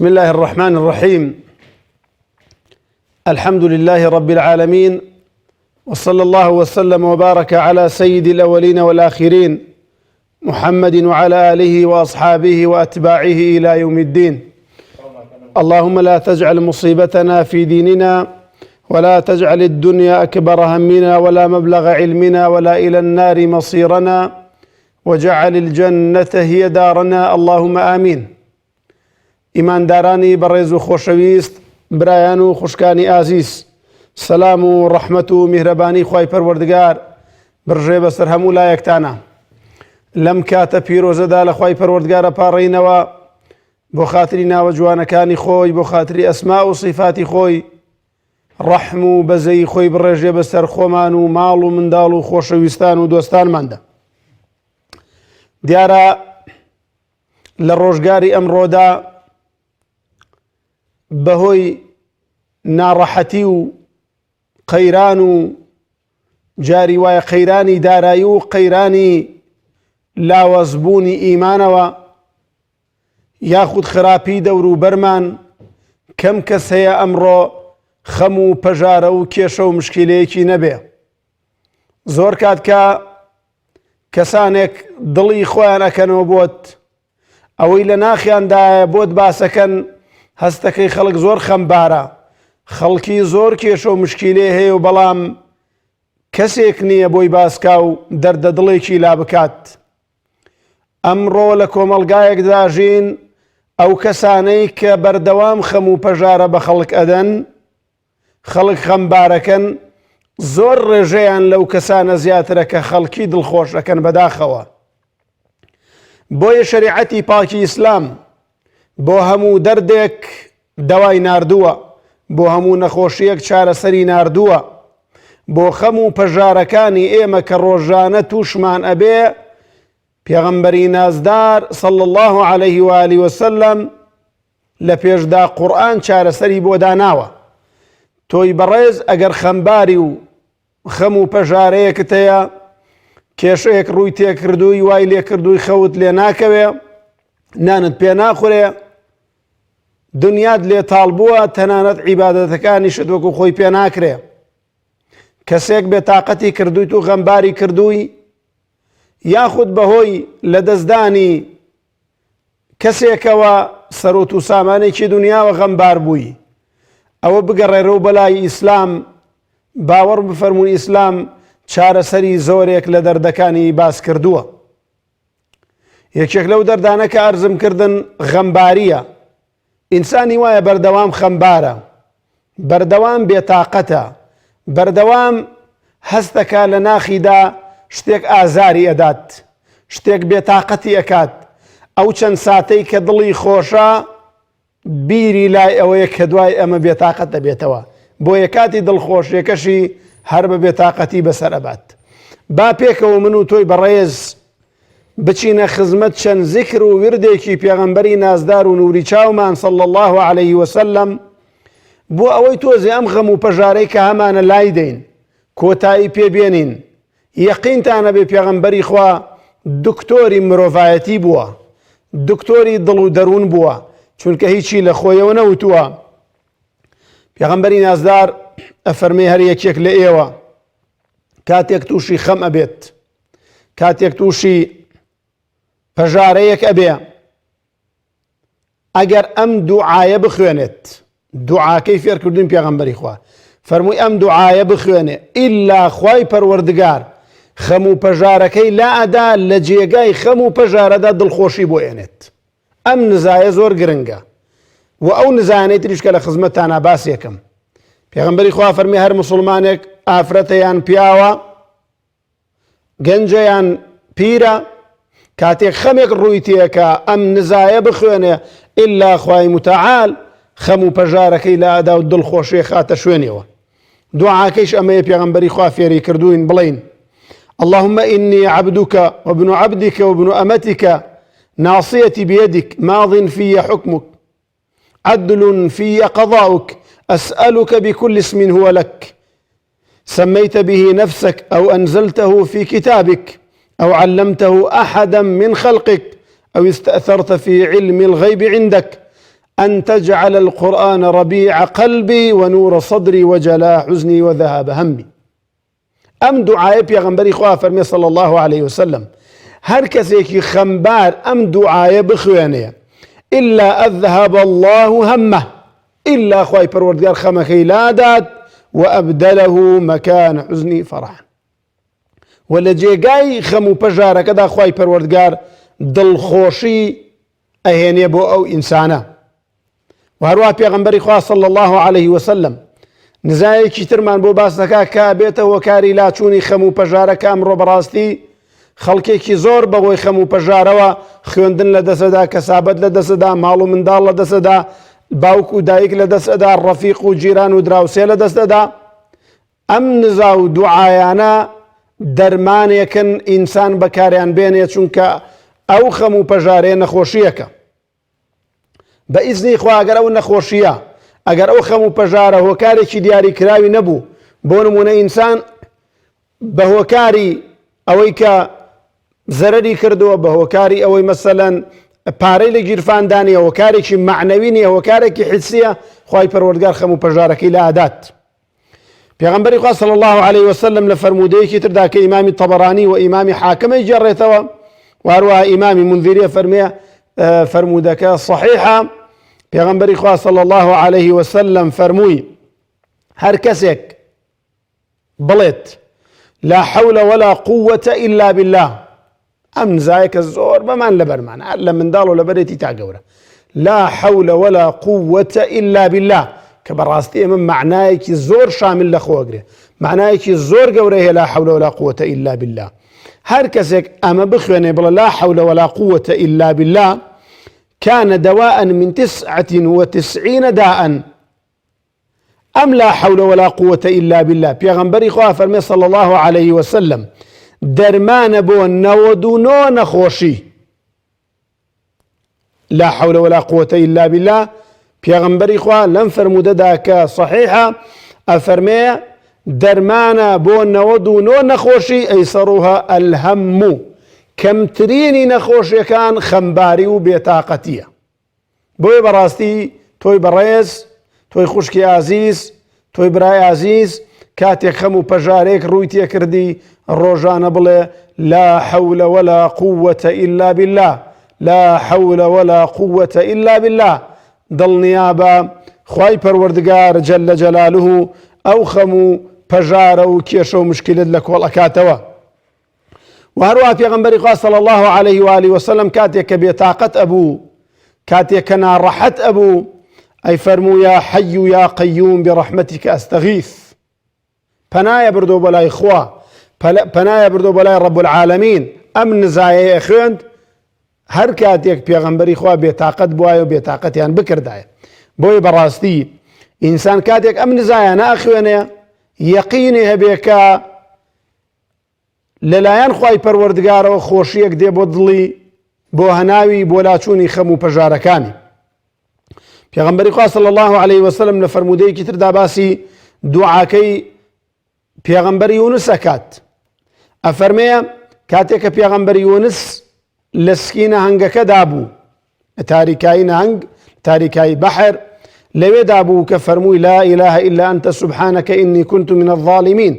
بسم الله الرحمن الرحيم الحمد لله رب العالمين وصلى الله وسلم وبارك على سيد الأولين والآخرين محمد وعلى آله وأصحابه وأتباعه إلى يوم الدين اللهم لا تجعل مصيبتنا في ديننا ولا تجعل الدنيا أكبر همنا ولا مبلغ علمنا ولا إلى النار مصيرنا وجعل الجنة هي دارنا اللهم آمين ئیماندارانی بەڕێز و خۆشەویست برایان و خوشکانی ئازیز سەلام و ڕەحمەت و میهرەبانی خوای پەروەردگار بڕژێ بەسەر هەموو لایەکتانە لەم کاتە پیرۆزەدا لە خوای پەروەردگارە پاڕینەوە بۆ خاتری ناوە جوانەکانی خۆی بۆ خاتری ئەسما و سیفاتی خۆی ڕەحم و بەزەی خۆی بڕێژێ بەسەر خۆمان و ماڵ و منداڵ و خۆشەویستان و دۆستانماندا دیارە لە ڕۆژگاری ئەمڕۆدا بەهۆی ناڕەحەتی و قەیران و جاری وایە قەیرانی دارایی و قەیرانی لاوەزبوونی ئیمانەوە یاخود خراپی دەوروبەرمان کەم کەس هەیە ئەمڕۆ خەم و پەژارە و کێشە و مشکیلەیەکی نەبێ زۆر کات کە کەسانێک دڵی خۆیان ئەکەنەوە بۆت ئەوەی لە ناخیاندایە بۆت باسەکەن هەستەکەی خەڵک زۆر خەمبارە خەڵکی زۆر کێشە و مشکیلەی هەیە و بەڵام کەسێک نییە بۆی باسکا و دەردە دڵێکی لا بکات ئەمڕۆ لە کۆمەڵگایەکدا ژین ئەو کەسانەی کە بەردەوام خەم و پەژارە بە خەڵک ئەدەن خەڵک خەمبارەکەن زۆر ڕێژەیان لەو کەسانە زیاترە کە خەڵکی دڵخۆش ئەکەن بەداخەوە بۆیە شەریعەتی پاکی ئیسلام بۆ هەموو دەردێک دەوای ناردووە بۆ هەموو نەخۆشیەک چارەسەری ناردووە بۆ خەم و پەژارەکانی ئێمە کە ڕۆژانە تووشمان ئەبێ پێغەمبەری نازدار صلی الله عليه و آله وسلم لە پێشدا قورئان چارەسەری بۆ داناوە تۆی بەڕێز ئەگەر خەمباری و خەم و پەژارەیەکت هەیە کێشەیەک ڕووی تێکردووی وای لێکردووی خەوت لێ ناکەوێ نانت پێ ناخورێ دنیات لێ تاڵ بووە تەنانەت عیبادەتەکانیشت وەکو خۆی پێ ناکرێ کەسێک بێ تااقەتی کردویت و غەمباری کردووی یاخود بەهۆی لەدەستدانی کەسێکەوە سەرۆت و سامانێکی دنیاوە غەمبار بووی ئەوە بگەڕێرەوە بەلای ئیسلام باوەڕ بفەرموون ئیسلام چارەسەری زۆرێک لە دەردەکانی باس کردووە یەکێک لەو دەردانە کە ئەرزم کردن غەمباریە ئینسانی وایە بەردەوام خەمبارە، بەردەوام بێتاقەتە، بەردەوام هەستەکا لە ناخیدا شتێک ئازاری ئەدات، شتێک بێتاقەتی ئەکات، ئەو چەند ساتەی کە دڵی خۆشە بیری لای ئەوەیە کە دوای ئەمە بێتاقەت دەبێتەوە، بۆیە کاتی دڵخۆشیەکەشی هەر بە بێتاقەتی بەسەر ئەبات. با پێکەوە من و تۆی بەڕێز بچینە خزمەت چەند زیکر و وردێکی پێغەمبەری نازدار و نوری چاومان صلی الله علیه وسلم بۆ ئەوەی تۆزێ ئەم غەم و پەژارەی کە هەمانە لای دەین کۆتایی پێبێنین یەقینتانە بێ پێغەمبەری خوا دکتۆری مرۆڤایەتی بووە دکتۆری دڵ و دەروون بووە چونکە هیچی لە خۆیەوە نەوتووە پێغەمبەری نازدار ئەفەرمێ هەر یەکێک لە ئێوە کاتێک تووشی خەم ئەبێت کاتێک تووشی پەژارەیەک ئەبێ ئەگەر ئەم دوعاە بخوێنێت دوعاکەی فێرکردن پێغەمبەری خوا فەرمووی ئەم دوعاە بخوێنێ ئللا خوای پەروەردگار خەم و پەژارەکەی لا ئەدا لە جێگای خەم و پەژارەدا دڵخۆشی بۆ ئێنێت ئەم نزایە زۆر گرنگە و ئەو نزانەی تریش کە لە خزمەتتانە باسێکم پێغەمبەری خوا فەرمی هەر مسلمانێک ئافرەتە یان پیاوە گەنجە یان پیرە کاتێک خەمێک ڕووی تێکە ئەم نزایە بخوێنێ ئللا خوای متعال خەم و پەژارەکەی لە ئەدا و دڵخۆشی خاتە شوێنەوە دوعاکەیش ئەمەیە پێغەمبەری خوا فێری کردوین بڵین اللهم إني عبدك وابن عبدك وابن أمتك ناصيتي بيدك ماض في حكمك عدل في قضاؤك أسألك بكل اسم هو لك سميت به نفسك أو أنزلته في كتابك أو علمته أحدا من خلقك أو استأثرت في علم الغيب عندك. أن تجعل القرآن ربيع قلبي ونور صدري وجلاء حزني وذهاب همي ئەم دوعایە پێغەمبەری خوا فەرمێ صلی الله علیه وسلم هەر کەسێکی خەمبار ئەم دوعایە بخوێنێ إلا أذهب الله همه إلا خوای پەروەردگار خەمەکەی لادات وأبدله مكان حزنی فرحا و لە جێگای خەم و پەژارەکەدا خوای پەروەردگار دڵخۆشی ئەهێنێ بۆ ئەو ئینسانە و هەروە پێغەمبەری خوا صلی الله عليه وسلم نزایەکی ترمان بۆ باس دەکا کە بێتە هۆکاری لاچوونی خەم و پەژارە کە ئەمڕۆ بەڕاستی خەڵکێکی زۆر بەهۆی خەم و پەژارەوە خوێندن لە دەسەدا کەسابەت لە دەسەدا ماڵ و منداڵ لە دەسەدا باوک و دایک لە دەستەدا ڕەفیق و جیران و دراوسێ لە دەستەدا ئەم نزا و دوعایانە دەرمانێکن ئینسان بەکاریان بێنێ چونکە ئەو خەم و پەژارەیە نەخۆشیەکە بە ئیزنی خوا ئەگەر ئەو نەخۆشیە ئەگەر ئەو خەم و پەژارە هۆکارێکی دیاری کراوی نەبوو بۆ نمونە ئینسان بە هۆکاری ئەوەی کە زەرەری کردووە بە هۆکاری ئەوەی مەسەلەن پارەی لە گیرفاندانیە هۆکارێکی معنەوی نیە هۆکارێکی حسیە خوای پەروەردگار خەم و پەژارەکەی لە ئادات پێغەمبەری خوا صلی الله علیه وسلم لە فەرموودەیەکی تردا کە ئیمامی طبرانی و ئیمامی حاکمەی گێڕێتەوە و هەروەها ئیمامی منذیریە فەرمێ فەرموودەکە صحیحە پێغەمبەری خوا صلی الله علیه وسلم فەرمووی هەر کەسێک بڵێت لا حول ولا قوة إلا بالله ئەم نزایە کە زۆربەمان لەبەرمانە هەر لە منداڵ و لەبەرێتی تا گەورە لا حول ولا قوة إلا بالله کە بەڕاستی ئێمە معنایەکی زۆر شامل لە خۆگرێ معنایەکی زۆر گەورە هەیە لا حول ولا قوة إلا بالله هەر کەسێک ئەمە بخوێنێ بڵێ لا حول ولا قوة إلا بالله كان دواء من تسعة وتسعين داء ئەم لا حول ولا قوة الا بالله پێغەمبەری خوا فەرمێ صلی الله علیه وسلم دەرمانە بۆ 99 نەخۆشی لا حول ولا قوة الا بالله پێغەمبەری خوا لەم فەرموودەدا کە صحیحە ئەفەرمێ دەرمانە بۆ 99 نەخۆشی ئەیسەڕوها الهم کەمترینی نەخۆشیەکان خەمباری و بێتاقەتیە بۆیە بەڕاستی تۆی بەڕێز، تۆی خوشکی ئازیز، تۆی برای ئازیز، کاتێک خەم و پەژارەیەک ڕووی تێکردی، ڕۆژانە بڵێ، لا حول ولا قوة إلا بالله، لا حول ولا قوة إلا بالله، دڵنیابە خوای پەروەردگار جل جلاله ئەو خەم و پەژارە و کێشە و مشکلت لە کۆڵ ئەکاتەوە. و هەروەها پێغەمبەری خوا صلی الله علیه و آله وسلم کاتێک کە بێتاقەت ئەبوو کاتێک کە ناڕەحەت ئەبوو ئەی فەرموو یا حی و یا قیوم برحمتک استغیث پەنایە بردۆ بۆ لای خوا پەنایە بردۆ بۆ لای رب العالمین ئەم نزایەیە خوێند هەر کاتێک پێغەمبەری خوا بێتاقەت بواە و بێتاقەتیان بکردایە بۆیە بەڕاستی ئینسان کاتێک ئەم نزایانە ئەخوێنێ یەقینی هەبێ کە لەلایەن خوای پەروەردگارەوە خۆشیەک دێ بۆ دڵی بۆ هەناوی بۆ لاچوونی خەم و پەژارەکانی پێغەمبەری خوا صلی الله علیه وسلم لە فەرموودەیەکی تردا باسی دوعاکەی پێغەمبەر یونس ئەکات ئەفەرمێ کاتێک کە پێغەمبەر یونس لە سکی نەهەنگەکەدا بوو لە تاریکایی نەهەنگ تاریکایی بەحر لەوێدا بوو کە فەرمووی لا إله إلا أنت سبحانك إني كنت من الظالمين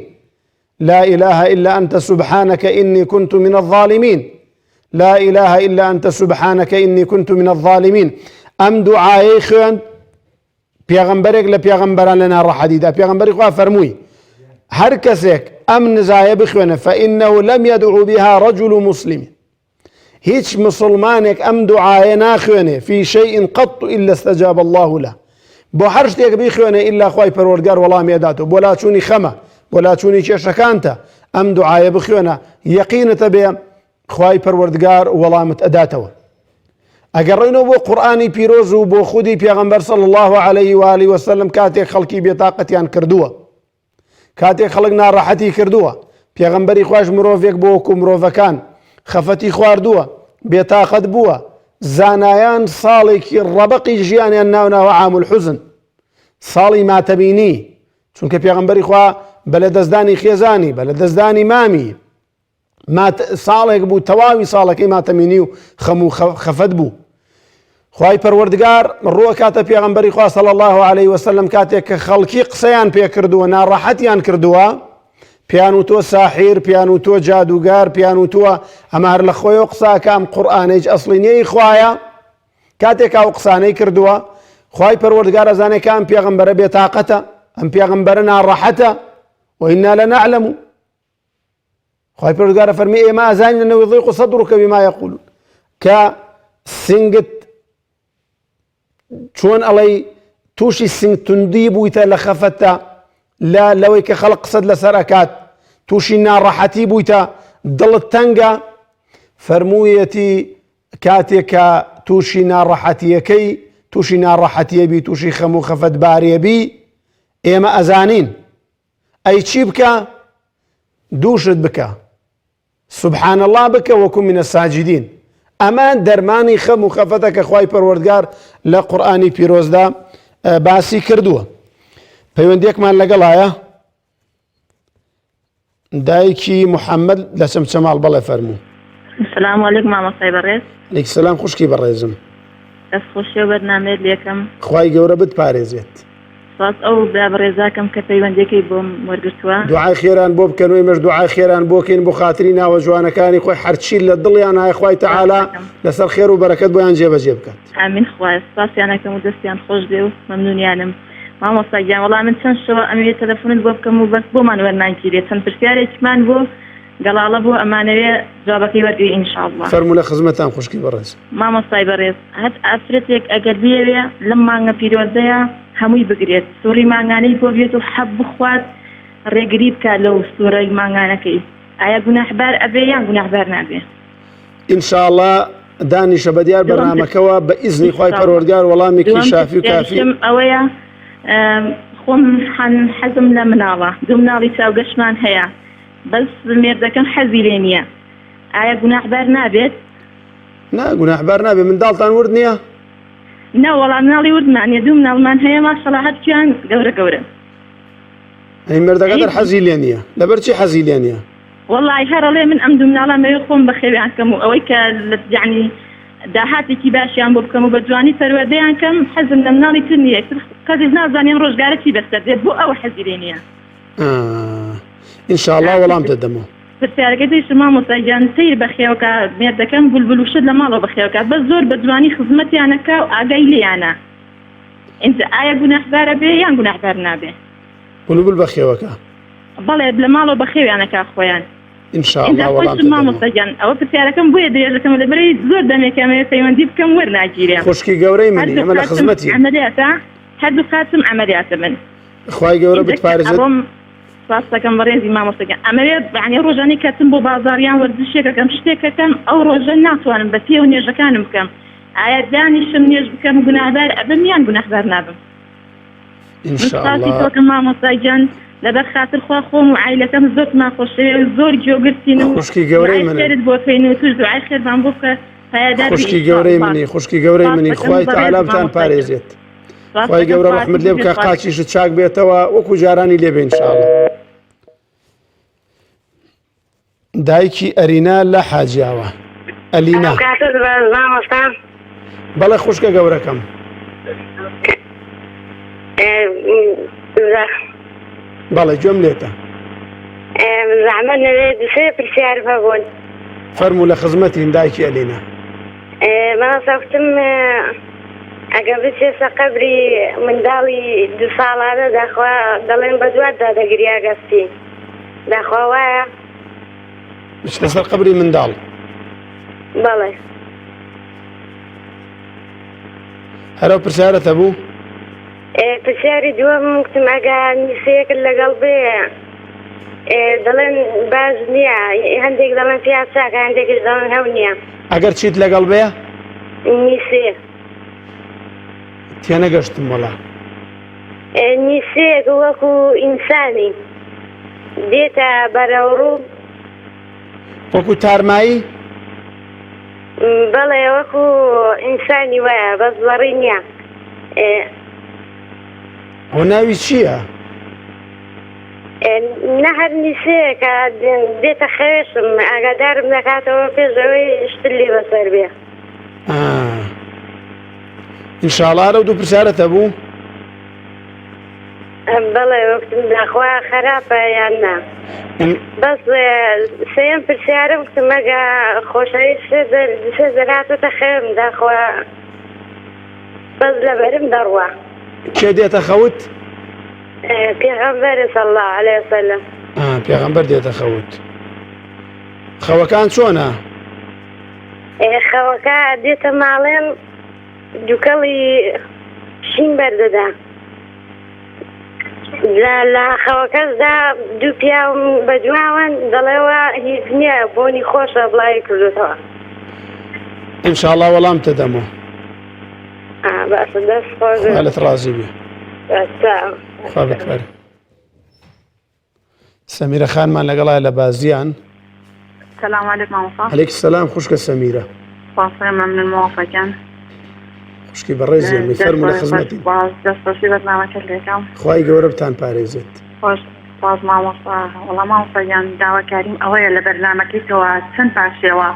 لا إله إلا أنت سبحانك إني كنت من الظالمين لا إله إلا أنت سبحانك إني كنت من الظالمين ئەم دوعایەی خوێند پێغەمبەرێک لە پێغەمبەران لە ناڕەحەتیدا پێغەمبەری خوا فەرمووی هەر کەسێک ئەم نزایە بخوێنە فإنه لم يدعو بها رجل مسلم هیچ مسلمانێک ئەم دوعایە ناخوێنێ فی شەیء قط الا استجاب الله له بۆ هەر شتێک بیخوێنێ ئیلا خوای پەروەردگار وەڵامی ئەداتەوە بۆ لاچوونی خەمە بۆ لاچوونی کێشەکانتە ئەم دوعایە بخوێنە یەقینتە بێ خوای پەروەردگار وەڵامت ئەداتەوە ئەگەڕێنەوە بۆ قورئانی پیرۆز و بۆ خودی پێغەمبەر صلی الله علیه و آله وسلم کاتێک خەڵکی بێتاقەتیان کردووە کاتێک خەڵک ناڕەحەتی کردووە پێغەمبەری خواش مرۆڤێک بۆ وەکو مرۆڤەکان خەفەتی خواردووە بێتاقەت بووە زانایان ساڵێکی ڕەبقی ژیانیان ناوناوە عام الحزن ساڵی ماتەمینی چونکە پێغەمبەری خوا بە لە دەستدانی خێزانی بە لە دەستدانی مامی ساڵێک بوو تەواوی ساڵەکەی ماتەمینی و خەم و خەفەت بوو. خوای پەروەردگار ڕووەکاتە پێغەمبەری خوا صلی الله علیه وسلم کاتێک کە خەڵکی قسەیان پێکردووە ناڕەحەتیان کردووە پیان و تۆ ساحیر پیان و تۆ جادوگار پیان و تۆ ئەمە هەر لە خۆیەوە قساکە ئەم قورئانە هیچ ئەسڵی نییە خوایە کاتێک ئەو قسانەی کردووە خوای پەروەردگار ئەزانێت کە ئەم پێغەمبەرە بێتاقەتە ئەم پێغەمبەرە ناڕەحەتە وإنا لنعلم خوای پەروەردگار فەرمی ئێمە ئەزانین أنه يضيق صدرك بما يقولون کە سنگت چۆن ئەڵێی تووشی سنگ توندی بوویتە لە خەفەتە لە لەوەی کە خەڵک قسەت لەسەر ئەکات تووشی ناڕەحەتی بوویتە دڵت تەنگە فەرموویەتی کاتێک کە تووشی ناڕەحەتیەکەی تووشی ناڕەحەتیە بی تووشی خەم و خەفەت بارێبی ئێمە ئەزانین ئەی چی بکە دووشت بکە سبحان اللە بکە وەکو من الساجدین ئەمە دەرمانی خەم و خەفەتە کە خوای پەروەردگار لە قورئانی پیرۆزدا باسی کردووە پەیوەندیەکمان لەگەڵایە دایکی محەممەد لە چەمچەماڵ بەڵێ فەرموو سلام علیکم مامۆستای بەڕێز علیک سلام خوشکی بەڕێزم دەست خۆشی و بەرنامەیەت لێکەم خوای گەورە بتپارێزێت سپاس ئەو برا بەڕێزاکەم کە پەیوەندیەکەی بۆم وەرگرتووە. دوعای خێران بۆ بکەن و ئێمەش دوعای خێران بۆ کەین بۆ خاتری ناوە جوانەکانی خۆی هەرچی لە دڵیان هەیە خوای تەعالا لەسەر خێر و بەرەکەت بۆیان جێبەجێ بکات. ئامین خوایە سپاسیان ئەکەم و دەستیان خۆش بێ و مەمنونیانم مامۆستا گیان وەڵا من چەند شەوە ئەمەوێ تەلەفونت بۆ بکەم و بەس بۆمان وەرناگیرێ چەند پرسیارێکمان بۆ گەڵاڵە بۆ ئەمانەوێ جوابەکەی وەرگری ان شاء اللە. فەرموو لە خزمەتام خوشکی بەڕێز. مامۆستای بەڕێز هەر ئافرەتێک ئەگەر بیەوێ لەم مانگە پیرۆزەیا هەمووی بگرێت سوڕی مانگانەی بۆ بێت و حەب بخوات ڕێگری بکات لەو سوڕەی مانگانەکەی ئایا گوناحبار ئەبێ یان گوناحبار نابێ؟ ان شاء اللە دانیشە بەدیار بەرنامەکەوە بە ئیزنی خوای پەروەردگار وەڵامێکی شافی و کافی. دووەم ئەوەیە خۆم حەزم لە مناڵە دوو مناڵی چاوگەشمان هەیە بەس مێردەکەم حەزی لێ نییە ئایا گوناحبار نابێت؟ نا گوناحبار نابێت منداڵتان ورد نییە؟ نا وەڵا مناڵی وردمان نیە دوو مناڵمان هەیە ماشەڵا هەردووکیان گەورە گەورەن. ئەی مێردەکەت هەر حەزی لێ نییە لەبەر چی حەزی لێ نییە؟ وەڵی هەر ئەڵێ من ئەم دوو مناڵە مەوێ خۆم بەخێویان کەم و ئەوەی کە یعنی داهاتێکی باشیان بۆ بکەم و بە جوانی پەروەردەیان کەم حەزم لە مناڵی تر نییە ئیتر کەسیش نازانێ ئەم ڕۆژگارە چی بەسەر دێت بۆ ئەوە حەزی لێ نییە. ان شاء الله وەڵام دەدەمەوە. پرسیارەکەی تریشم مامۆستا گیان سەیر بەخێوکە مێردەکەم بولبول و شت لە ماڵەوە بەخێوکە بەس زۆر بە جوانی خزمەتیانەکا و ئاگای لێیانە ئینجا ئایا گوناحبارە بێ یان گوناحبار نابێ؟ بولبول بەخێوەکە؟ بەڵێ لە ماڵەوە بەخێویانەکا خۆیان. ان شاء الله وەڵام دەدەمەوە. مامۆستا گیان ئەوە پرسیارەکەم بۆیە درێژەکەمە لەبەرەی زۆر دەمێکە ئەمەوێ پەیوەندی بکەم وەرناگیرێ. خوشکی گەورەی منی ئەمە لە خزمەتی. عەمەلیاتە هەردوو قاچم عەمەلیاتە من. خوای گەورە بتپارێزێت. ئەڕۆم سپاس دەکەم بەڕێزی مامۆستا گیان ئەمەوێت یانی ڕۆژانی کەچم بۆ بازاڕ یان وەرزشێک ئەکەم شتێک ئەکەم ئەو ڕۆژە ناتوانم بە پێوە نوێژەکانم بکەم ئایا دانیشم نوێژ بکەم گوناهبار ئەبم یان گوناهبار نابم ان من شاء سپاسی الله. تۆکەم مامۆستا گیان لەبەر خاتر خوا خۆم و عایلەکەم زۆرتمان خۆشەوێ و زۆر گوێگرتین و خوشکی گەورەی دوعای منن. خێرت بۆ کەین و توش دوعای خێرمان بۆ بکە پایەدار بی خوشکی ان شاء گەورەی الله منی خوشکی گەورەی سپاس منی دەکەم خوای بەڕێز تەعالا بتان مامۆستا گیان. پارێزێت. خوای گەورە ڕەحمت لێ بکا قاچیشت چاک بێتەوە وەکو جارانی لێ بێ انشاءاللە. دایکی ئەرینا لە حاجیاوە ئەلینا. کاتت باش مامۆستا. بەڵێ خوشکە گەورەکەم. بەڵێ گوێم لێتە. زەحمەت نەبێت سێ پرسیارم هەبوون. فەرموو لە خزمەتین دایکی ئەلینا. مامۆستا کوتم ئەگەر بچێسە قەبری منداڵی دو ساڵانە داخوا دەڵێن بە دواتدا دەگریا گەستی داخوا وایە؟ بچتە سەر قەبری منداڵ؟ بەڵێ. هەر ئەو پرسیارەت هەبوو؟ پرسیاری دووەم کوتم ئەگە نیسەیەکت لەگەڵ بێ دەڵێن باش نییە هەندێک دەڵێن پیا چاکە هەندێکیش دەڵێن هەو نییە. ئەگەر چیت لەگەڵ بێ؟ نیسێ. تێنەگەشتم وەڵا. نیسێک وەکو ئینسانی دێتە بەرەوڕوو. وەکو تارمایی؟ بەڵێ وەکو ئینسانی وایە بەس زەڕی نییە. ئەو ناوی چییە؟ نە هەر نیسەیەکە دێتە خەوێشم ئاگادارم دەکاتەوە پێش ئەوەی شتت لێ بەسەر بێ. ئینشاڵا لەو دوو پرسیارەت هەبوو؟ بەڵێ وەکتم داخوا خراپە یان نا بەس سێم پرسیارم وتم مەگە خۆشەویست سێ زەراتەتە خێم داخوا بەس لەبەرم دەڕوا. کێ دێتە خەوت؟ پێغەمبەر صلی الله علیه وسلم. پێغەمبەر دێتە خەوت. خەوەکان چۆنە؟ خەوەکە دێتە ماڵێم دووکەڵی شین بەردەدا. جا لە خەوەکەشدا دوو پیاوم بەدواوەن دەڵێوە هیچ نییە بۆنی خۆشە بڵاوی کردوتەوە. ئینشاڵا وەڵام تەدەمەوە. باشە دەست خۆش خوا لەت ڕازی بێ. خوا بتپارێ. سەمیرە خانمان لەگەڵا لە بازیان. سلام علیکم مامۆستا. علیک سلام خوشکە سەمیرە. سپاس ممنون مامۆستا گیان. خوشکی بەڕێزی ئەمی فەرموو لە خزمەتی. سپاس دەستخۆشی بەرنامەکەت لێکەم. خوای گەورە بتان پارێزێت. خۆش سپاس مامۆستا. وەڵا مامۆستا گیان داواکاریم ئەوەیە لە بەرنامەکەی تۆوە چەند پارچەوە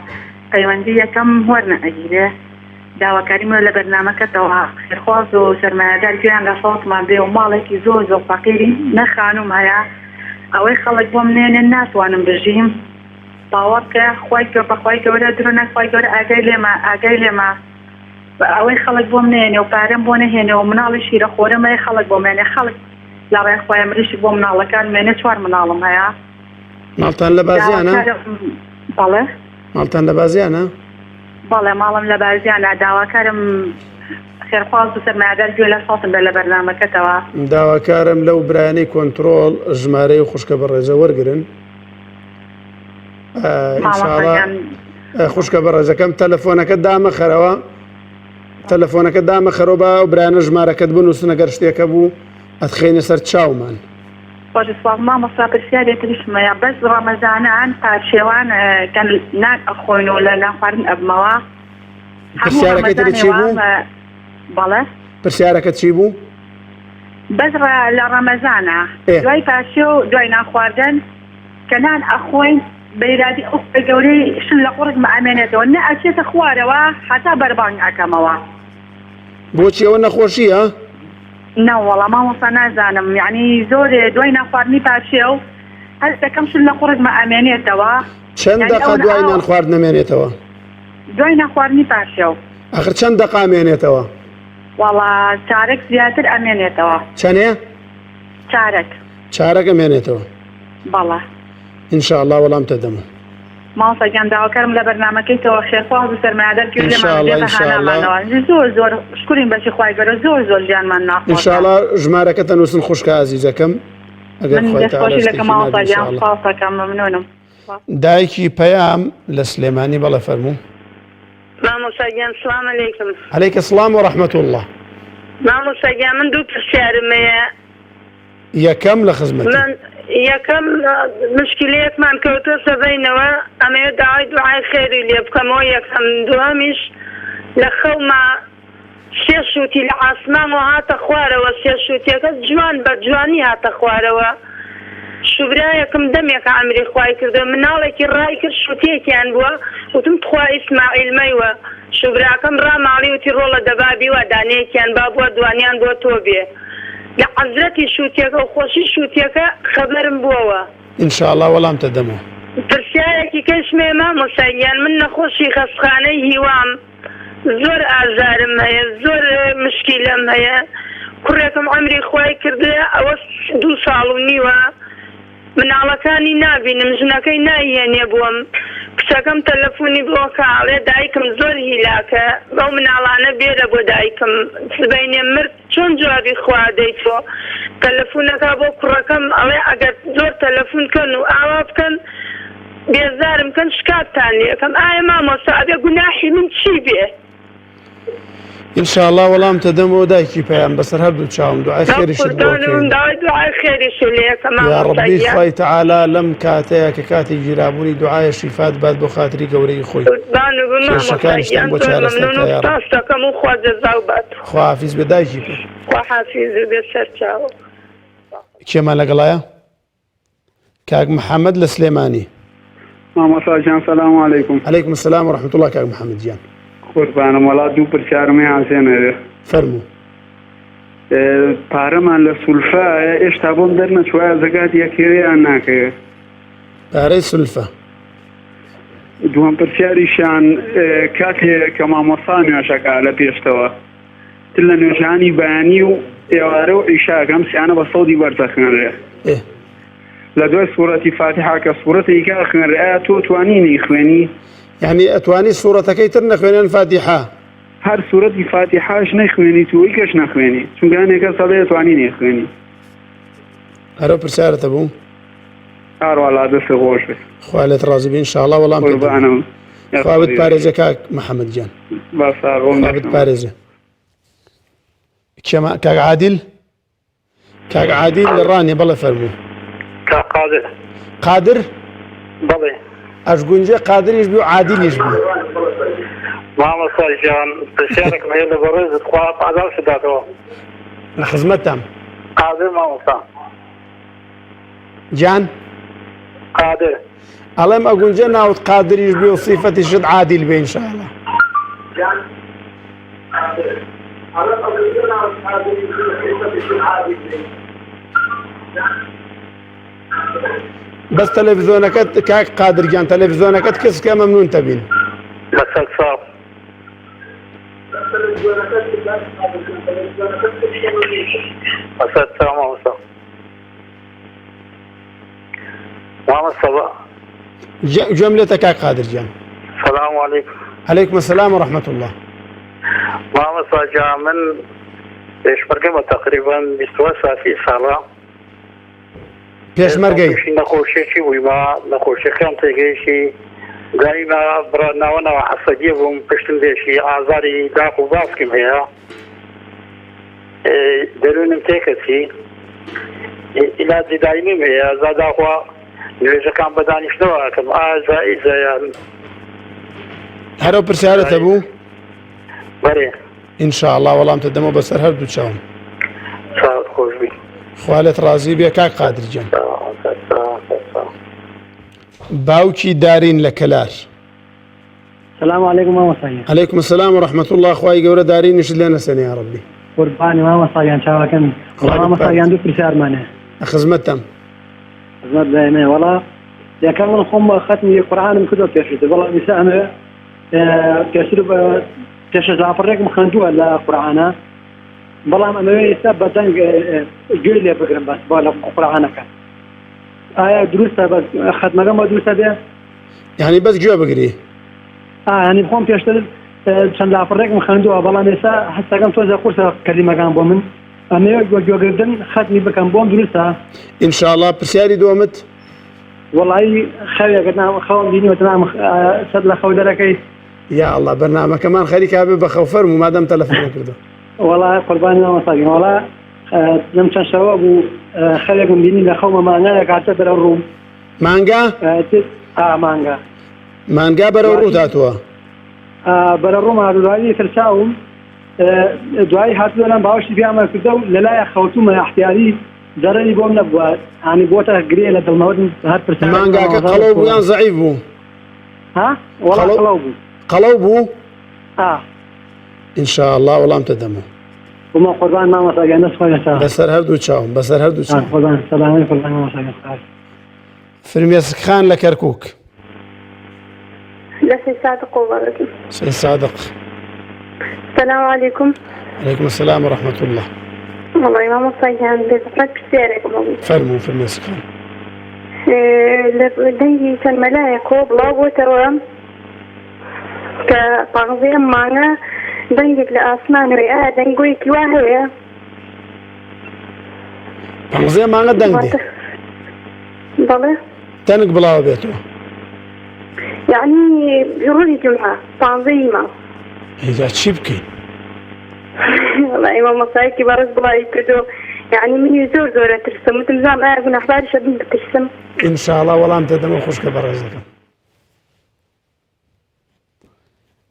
پەیوەندی یەکەم وەرنەئەگیرێ. داواکاریم لە بەرنامەکەتەوە خێرخواز و سەرمایەدار گوێیان لە سەوتمان بێ و ماڵێکی زۆر زۆر فەقیرین نە خانوم هەیە ئەوەی خەڵک بۆم نێنێ ناتوانم بژیم باوەڕکە خوای گە بەخوای گەورە درۆ نە خوای گەورە ئاگای لێمە ئاگای لێمە ئەوەی خەڵک بۆم نێنێ و پارەم بۆ نەهێنێ و مناڵی شیرە خۆرم هەیە خەڵک بۆم مێنێ خەڵک لە ڕێ خوایە مریشک بۆ مناڵەکان مێنێ چوار مناڵم هەیە ماڵتان لە بازیانە؟ بەڵێ ماڵتان لە بازیانە؟ بەڵێ ماڵم لە بازیانە داواکارم خێرخواز و سەرمایەدار گوێ لە سەوتم بێ لە بەرنامەکەتەوە. داواکارم لەو برایانەی کۆنترۆڵ ژمارەی و خوشکە بەڕێزە وەرگرن ئینشاڵا خوشکە بەڕێزەکەم تەلەفۆنەکە دامەخەرەوە تەلەفۆنەکە دامەخەرەوە با ئەو برایانە ژمارەکەت بنووسن ئەگەر شتێکە بوو ئەتخەینە سەر چاومان. خۆش سپاس مامۆستا پرسیارێ تریشم هەیە بەس ڕەمەزانان پارشێوان کە نان ئەخۆین و لە نان خواردن ئەبمەوە هەموو پرسیارەکەی تری ڕەمەزانێ چی بوو؟ وام بەڵێ پرسیارەکە چی بوو؟ بەس ڕە لە ڕەمەزانە ئێ. دوای پارشێو دوای نان خواردن کە نان ئەخۆین بە ئیرادی ئەو خوای گەورەی شل لە قوڕگم ئەمێنێتەوە نە ئەچێتە خوارەوە هەتا بەربانگ ئەکەمەوە. بۆچی ئەوە نەخۆشیە؟ نەوەڵا مامۆستا نازانم یانی زۆر دوای نان خواردنی پارشێو هەست دەکەم شل لە قوڕگمە ئەمێنێتەوە چەند یانی دەقە ئەوەنە دوای ئاو نان خواردن ئەمێنێتەوە؟ دوای نان خواردنی پارشێو. ئەخر چەند دەقە ئەمێنێتەوە؟ وەڵا چارەک زیاتر ئەمێنێتەوە. چەنێ؟ چارەک. چارەک ئەمێنێتەوە. بەڵێ. ان شاء اللە وەڵام تەدەمەوە. مامۆستا گیان داواکارم لە بەرنامەکەی تۆ خێرخواز و سەرمایەدار گوێ ان لێمان شاء اللە بدێ بە ان شاء اللە. هانامانەوە زۆر زۆر شکرین بەشی خوای گەورە زۆر زۆر ژیانمان ان ناخۆشە. شاء اللە ژمارەکەت ئەنووسن خوشکە ئازیزەکەم ئەگەر من خوای دەست تەعالا خۆشی لەکەم شتێکی نارد مامۆستا ان گیان شاء اللە. سپاس دەکەم ممنونم. دایکی پەیام لە سلێمانی بەڵێ فەرموو. مامۆستا گیان سڵام علیکم. علیک سڵام و رحمە اللە. مامۆستا گیان من دوو پرسیارم هەیە. یەکەم لە خزمەتی. من یەکەم مشکیلەیەکمان کەوتۆسە بەینەوە ئەمەوێ داوای دوعای خێری لێ بکەمەوە یەکەم دووهەمیش لە خەوما سێ شوتی لە عاسمانەوە هاتە خوارەوە سێ شوتیەکە جوان بە جوانی هاتە خوارەوە شوبرایەکم دەمێکە عەمری خوای کردوە مناڵێکی ڕای کرد شوتیەکیان بووە وتم تخوا ئیسماعیل مەیوە شوبراکەم ڕاماڵی وتی ڕۆڵە دەبا بیوا دانەیەکیان با بوە دوانیان بۆ تۆ بێ لە عەزرەتی شوتیەکە و خۆشی شوتیەکە خەبەرم بوەوە. ان شاء اللە وەڵام تەدەمەوە. پرسیارێکی کەشم هەیە مامۆستا گیان من نەخۆشی خەستخانەی هیوام زۆر ئازارم هەیە زۆر مشکیلەم هەیە کوڕێکم عەمری خوای کردوە ئەوە دوو ساڵ و نیوە مناڵەکانی نابینم ژنەکەی نایهێنێ بۆم کچەکەم تەلەفونی بۆ کە ئەڵێ دایکم زۆر هیلاکە بەو مناڵانە بێرە بۆ دایکم سبەینێ مرد چۆن جوابی خوا ئەدەی تۆ تەلەفونەکا بۆ کوڕەکەم ئەڵێ ئەگەر زۆر تەلەفون کەن و ئاوا بکەن بێزارم کەن شکاتتان لێ ئەکەم ئایا مامۆستا ئەبێ گوناحی من چی بێ؟ ان شاء اللە وەڵام تەدەمەوە دایکی پەیام بەسەر هەردوو چاوم دوعای خێریشت بۆ ئەکەین. داوای دوعای خێریشت لێ ئەکەم یا مامۆستا ڕەبی گیان. خوای تەعالا لەم کاتەیە کە کاتی گیرابوونی دوعایە شیفات بات بۆ خاتری گەورەی خۆی قوربان بم مامۆستا کێشەکانیشتان گیان بۆ زۆر چارەسەر مەمنون کا و یا ڕەب. سوپاست دەکەم و خوا جەزاو بات. خواحافیز بێ دایکی پێ. خواحافیز بێ سەرچاوم. کێمان لەگەڵایە؟ کاک محەممەد لە سلێمانی. مامۆستا گیان سلام علیکم. علیکم السلام و رحمة الله کاک محەممەد گیان. قوربانم وەڵا دوو پرسیارم هەیە عەزێ نەبێ. فەرموو. پارەمان لە سولفایە ئێشتا بۆم دەرنەچووە زەکاتی ئەکەوێ یان ناکەوێ؟ پارەی سولفە. دووەم پرسیاریشیان کاتێ کە مامۆستا نوێژەکە لە پێشتەوە تر لە نوێژانی بەیانی و ئێوارە و عیشاکە ئەم سیانە بە سەودی بەرز ئەخوێنرێ لە دوای سوورەتی فاتیحا کە سوورەتێکی کە ئەخوێنرێ ئایا تۆ توانی نەیخوێنی؟ یعنی ئەتوانی سوورەتەکەی تر نەخوێنێن فاتیحا؟ هەر سوورەتی فاتیحاش نەخوێنیت و ئیکەش نەخوێنی چونکە هەنێک کەس هەڵێ توانی نەیخوێنی. هەرەو پرسیارەتە بوو؟ ئارواڵا دەست خۆش بێت. خوا لێت ڕازی بێ ئینشاءاللە وەڵام پێ قوربانم. خوا بتپارێزێ کاک محەممەد گیان. با ساغم خوا بتپارێزێ. کێما کاک عادل؟ کاک عادل لە ڕانیە بەڵێ فەرموو. کاک قادر. قادر؟ بەڵێ. ئەشگونجێ قادریش بی و عادلیش بی. مامۆستا گیان پرسیارێکم هەیە لە بەڕێزت خوا پاداشت داتەوە. لە خزمەتتام. قادر مامۆستا. گیان؟ قادر. ئەڵێم ئەگونجێ ناوت قادریش بی و سیفەتیشت عادل بێ ئینشاءاللە. گیان؟ بەس تەلەڤزیۆنەکەت کاک قادر گیان تەلەڤزیۆنەکەت کز کە مەمنون تەبین. لەسەر چاو. لەسەر چاو مامۆستا. مامۆستا بە گوێم لێتە کاک قادر گیان. سلام علیکم. علیکم السلام و رحمة الله. مامۆستا گیان من پێشمەرگەمە تقریبا 28 ساتی ساڵە. پێشمەرگەی؟ تووشی نەخۆشیەکی بوویمە نەخۆشیەکەم تێگەیشتی دایمە بڕە ناوە ناوە عەسەبیە بووم پشتم دێشی ئازاری داق و باسکم هەیە دەروونم تێکەچی عیلاجی دایمیم هەیە زا داخوا نوێژەکان بە دانیشتنەوە ئەکەم ئایا جائیزە یان هەرەو پرسیارت هەبوو؟ بەرێ ان شاء اللە وەڵام تەدەمەوە بەسەر هەردوو چاوم. چاوت خۆش بی. خوا لێت ڕازی بێ کاک قادر گیان. باوکی دارین لە کەلار. سلام علیکم مامۆستا گیان. علیکم السلام و رحمة الله خوای گەورە دارینیشت لێ نەسێنێ یا ربی. قوربانی مامۆستا گیان چاوەکەمی. خوا وەڵا مامۆستا گیان دوو پرسیارمان هەیە. لە خزمەتتام. خزمەت بە ئێمەیە وەڵا یەکەم من خۆم خەتمی قورئانم کردووە پێشتر بەڵام ئیستا ئەمەوێ پێشتر پێشە لاپەڕێکم خوێندووە لە قورئانە بەڵام ئەمەوێ ئێستا بە دەنگ گوێ لێ بگرم بەس بۆ لە قورئانەکە ئایا دروستە بەس خەتمەکەم بە دروستە بێ یعنی بەس گوێ بگری ینی خۆم پێشتر چەند لاپەڕێکم خوێندووە بەڵام ئێستا هەستەکەم تۆزە قورسە کەلیمەکان بۆ من ئەمەوێت بە گوێگرتن خەتمی بکەم بۆم دروستە ئینشاءاللە پرسیاری دووەمت وەڵایی خەوێکە ناو خەوم بینیوە تەمام سەر لە خەو دەرەکەی یا ئەڵا بەرنامەکەمان خەریکا بێ بە خەو فەرموو مادەم تەلەفۆنە کردو. وەڵا قوربانی مامۆستا گیان وەڵا لەم چەند شەوە بوو خەوێکم بینی لە خەومە مانگایەک هاتە بەرەو ڕووم. مانگا؟ ئا مانگا. مانگا بەرەو ڕووت هاتووە؟ بەرە ڕووم هاتوو دوایی ترساوم دوایی هاتووە لام باوەشی پیامە کردە و لەلایە خەوتومە احتیاری زەرەری بۆم نەبووە ینی بۆتە گرێ لە دڵمەوە هەر پرسیار مانگاکە قەڵەو بوو یان زەعیف بوو؟ ها وەڵا قەڵەو بوو. قەڵەو بوو؟ ئا. ان شاء اللە وەڵام تەدەمەوە. وما قوربان مامۆستا گیان دەست خۆش بێت. بەسەر هەردوو چاوم بەسەر هەردوو چاوم. قوربان سەلامەتی قوربان مامۆستا گیان خوا. فرمێسک خان لە کەرکوک. لە سەی سادق بەڕێزم. سەی سادق. سلام علیکم. علیکم السلام و رحمة الله. وەڵی مامۆستا گیان بێزەحمەت پرسیارێکم هەبوو. فەرموو فرمێسک خان. لە دەنگی چەند مەلایەکەوە بڵاو بۆتەوە کە پانزەی ئەم مانگە دەنگێک لە ئاسمانەوەی ئایا دەنگۆیەکی وا هەیە؟ پانزەی مانگە دەنگ دێ بەڵێ دەنگ بڵاوە بێتەوە یعنی ڕۆژی جمعە پانزەی مانگ ئینجا چی بکەین؟ وەڵا مامۆستایەکی بەڕێز بڵاوی کردو یعنی منی زۆر زۆر ئەترسم وتم زام ئایا گوناحباریشە بم بترسم؟ ئینشاڵا وەڵام دەدەمەوە خوشکە بەڕێزەکەم.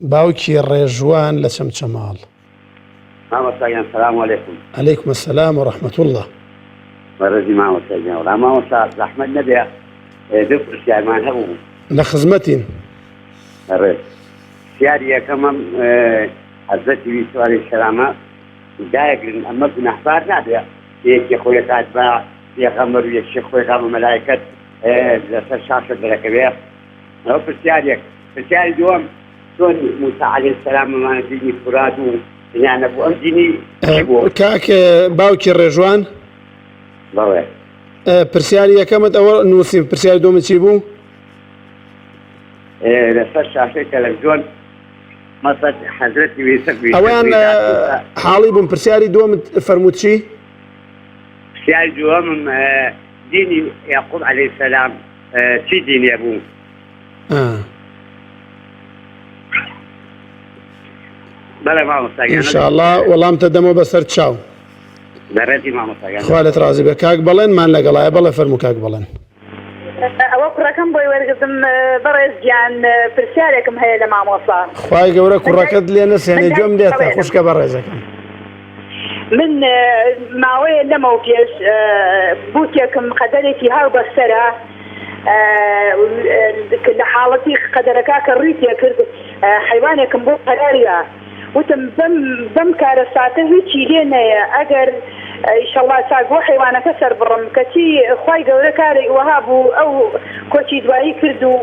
باوکی ڕێژوان لە چەمچەماڵ. مامۆستا گیان سلام علیکم. علیکم السلام و رحمة اللە. بەڕێزی مامۆستا گیان وەڵا مامۆستا زەحمەت نەبێ دوو پرسیارمان هەبوو. لە خزمەتین. بەڕێز پرسیاری یەکەمم حەزرەتی یوسف علیە السلامە. دایەگرن ئەمە گوناهبار نابێ یەکێ خۆی ئەکات بە پێغەمبەر و یەکێ خۆی ئەکات بە مەلایکەت لەسەر شاشە دەرەکەوێ ئەوە پرسیارێک پرسیاری دووەم چۆن موسا عەلەیهی سەلام ئەمانە دینی فورات و دنیا نەبوو ئەم دینی چی بوو؟ کاک باوکی ڕێژوان بەڵێ پرسیاری یەکەمت ئەوە نووسیم پرسیاری دووەمت چی بوو؟ لەسەر شاشەی تەلەڤزیۆن مەسەل حەزرەتی یوسف ئەوەیان حاڵی بووم پرسیاری دووەمت فەرمووت چی؟ پرسیاری دووەمم دینی یعقوب عەلەیهی سەلام چی دینێ بوو؟ بەڵێ مامۆستا گیان. ئینشاءاللە وەڵامتە دەمەوە بەسەر چاو. بەڕێزی مامۆستا گیان. خوا لێت ڕازی بێ کاک بەڵێنمان لەگەڵایە بەڵێ فەرموو کاک بەڵێن. ئەوە کوڕەکەم بۆی وەرگرتم بەڕێز گیان پرسیارێکم هەیە لە مامۆستا. خوای گەورە کوڕەکەت لێ نەسێنێ گوێم لێتە خوشکە بەڕێزەکەم. من ماوەیە لەمەو پێش بووکێکم قەدەرێکی هاو بەسەرە لە حاڵەتی قەدەرەکە کە ڕووی تێکرد حەیوانێکم بۆ قەراریا وتم بەم بەم کارەساتە هیچی لێ نەیە ئەگەر ئیشەڵا چاک بۆ حەیوانەکە سەربڕم کەچی خوای گەورە کارێک وەها بوو ئەو کۆچی دوایی کرد و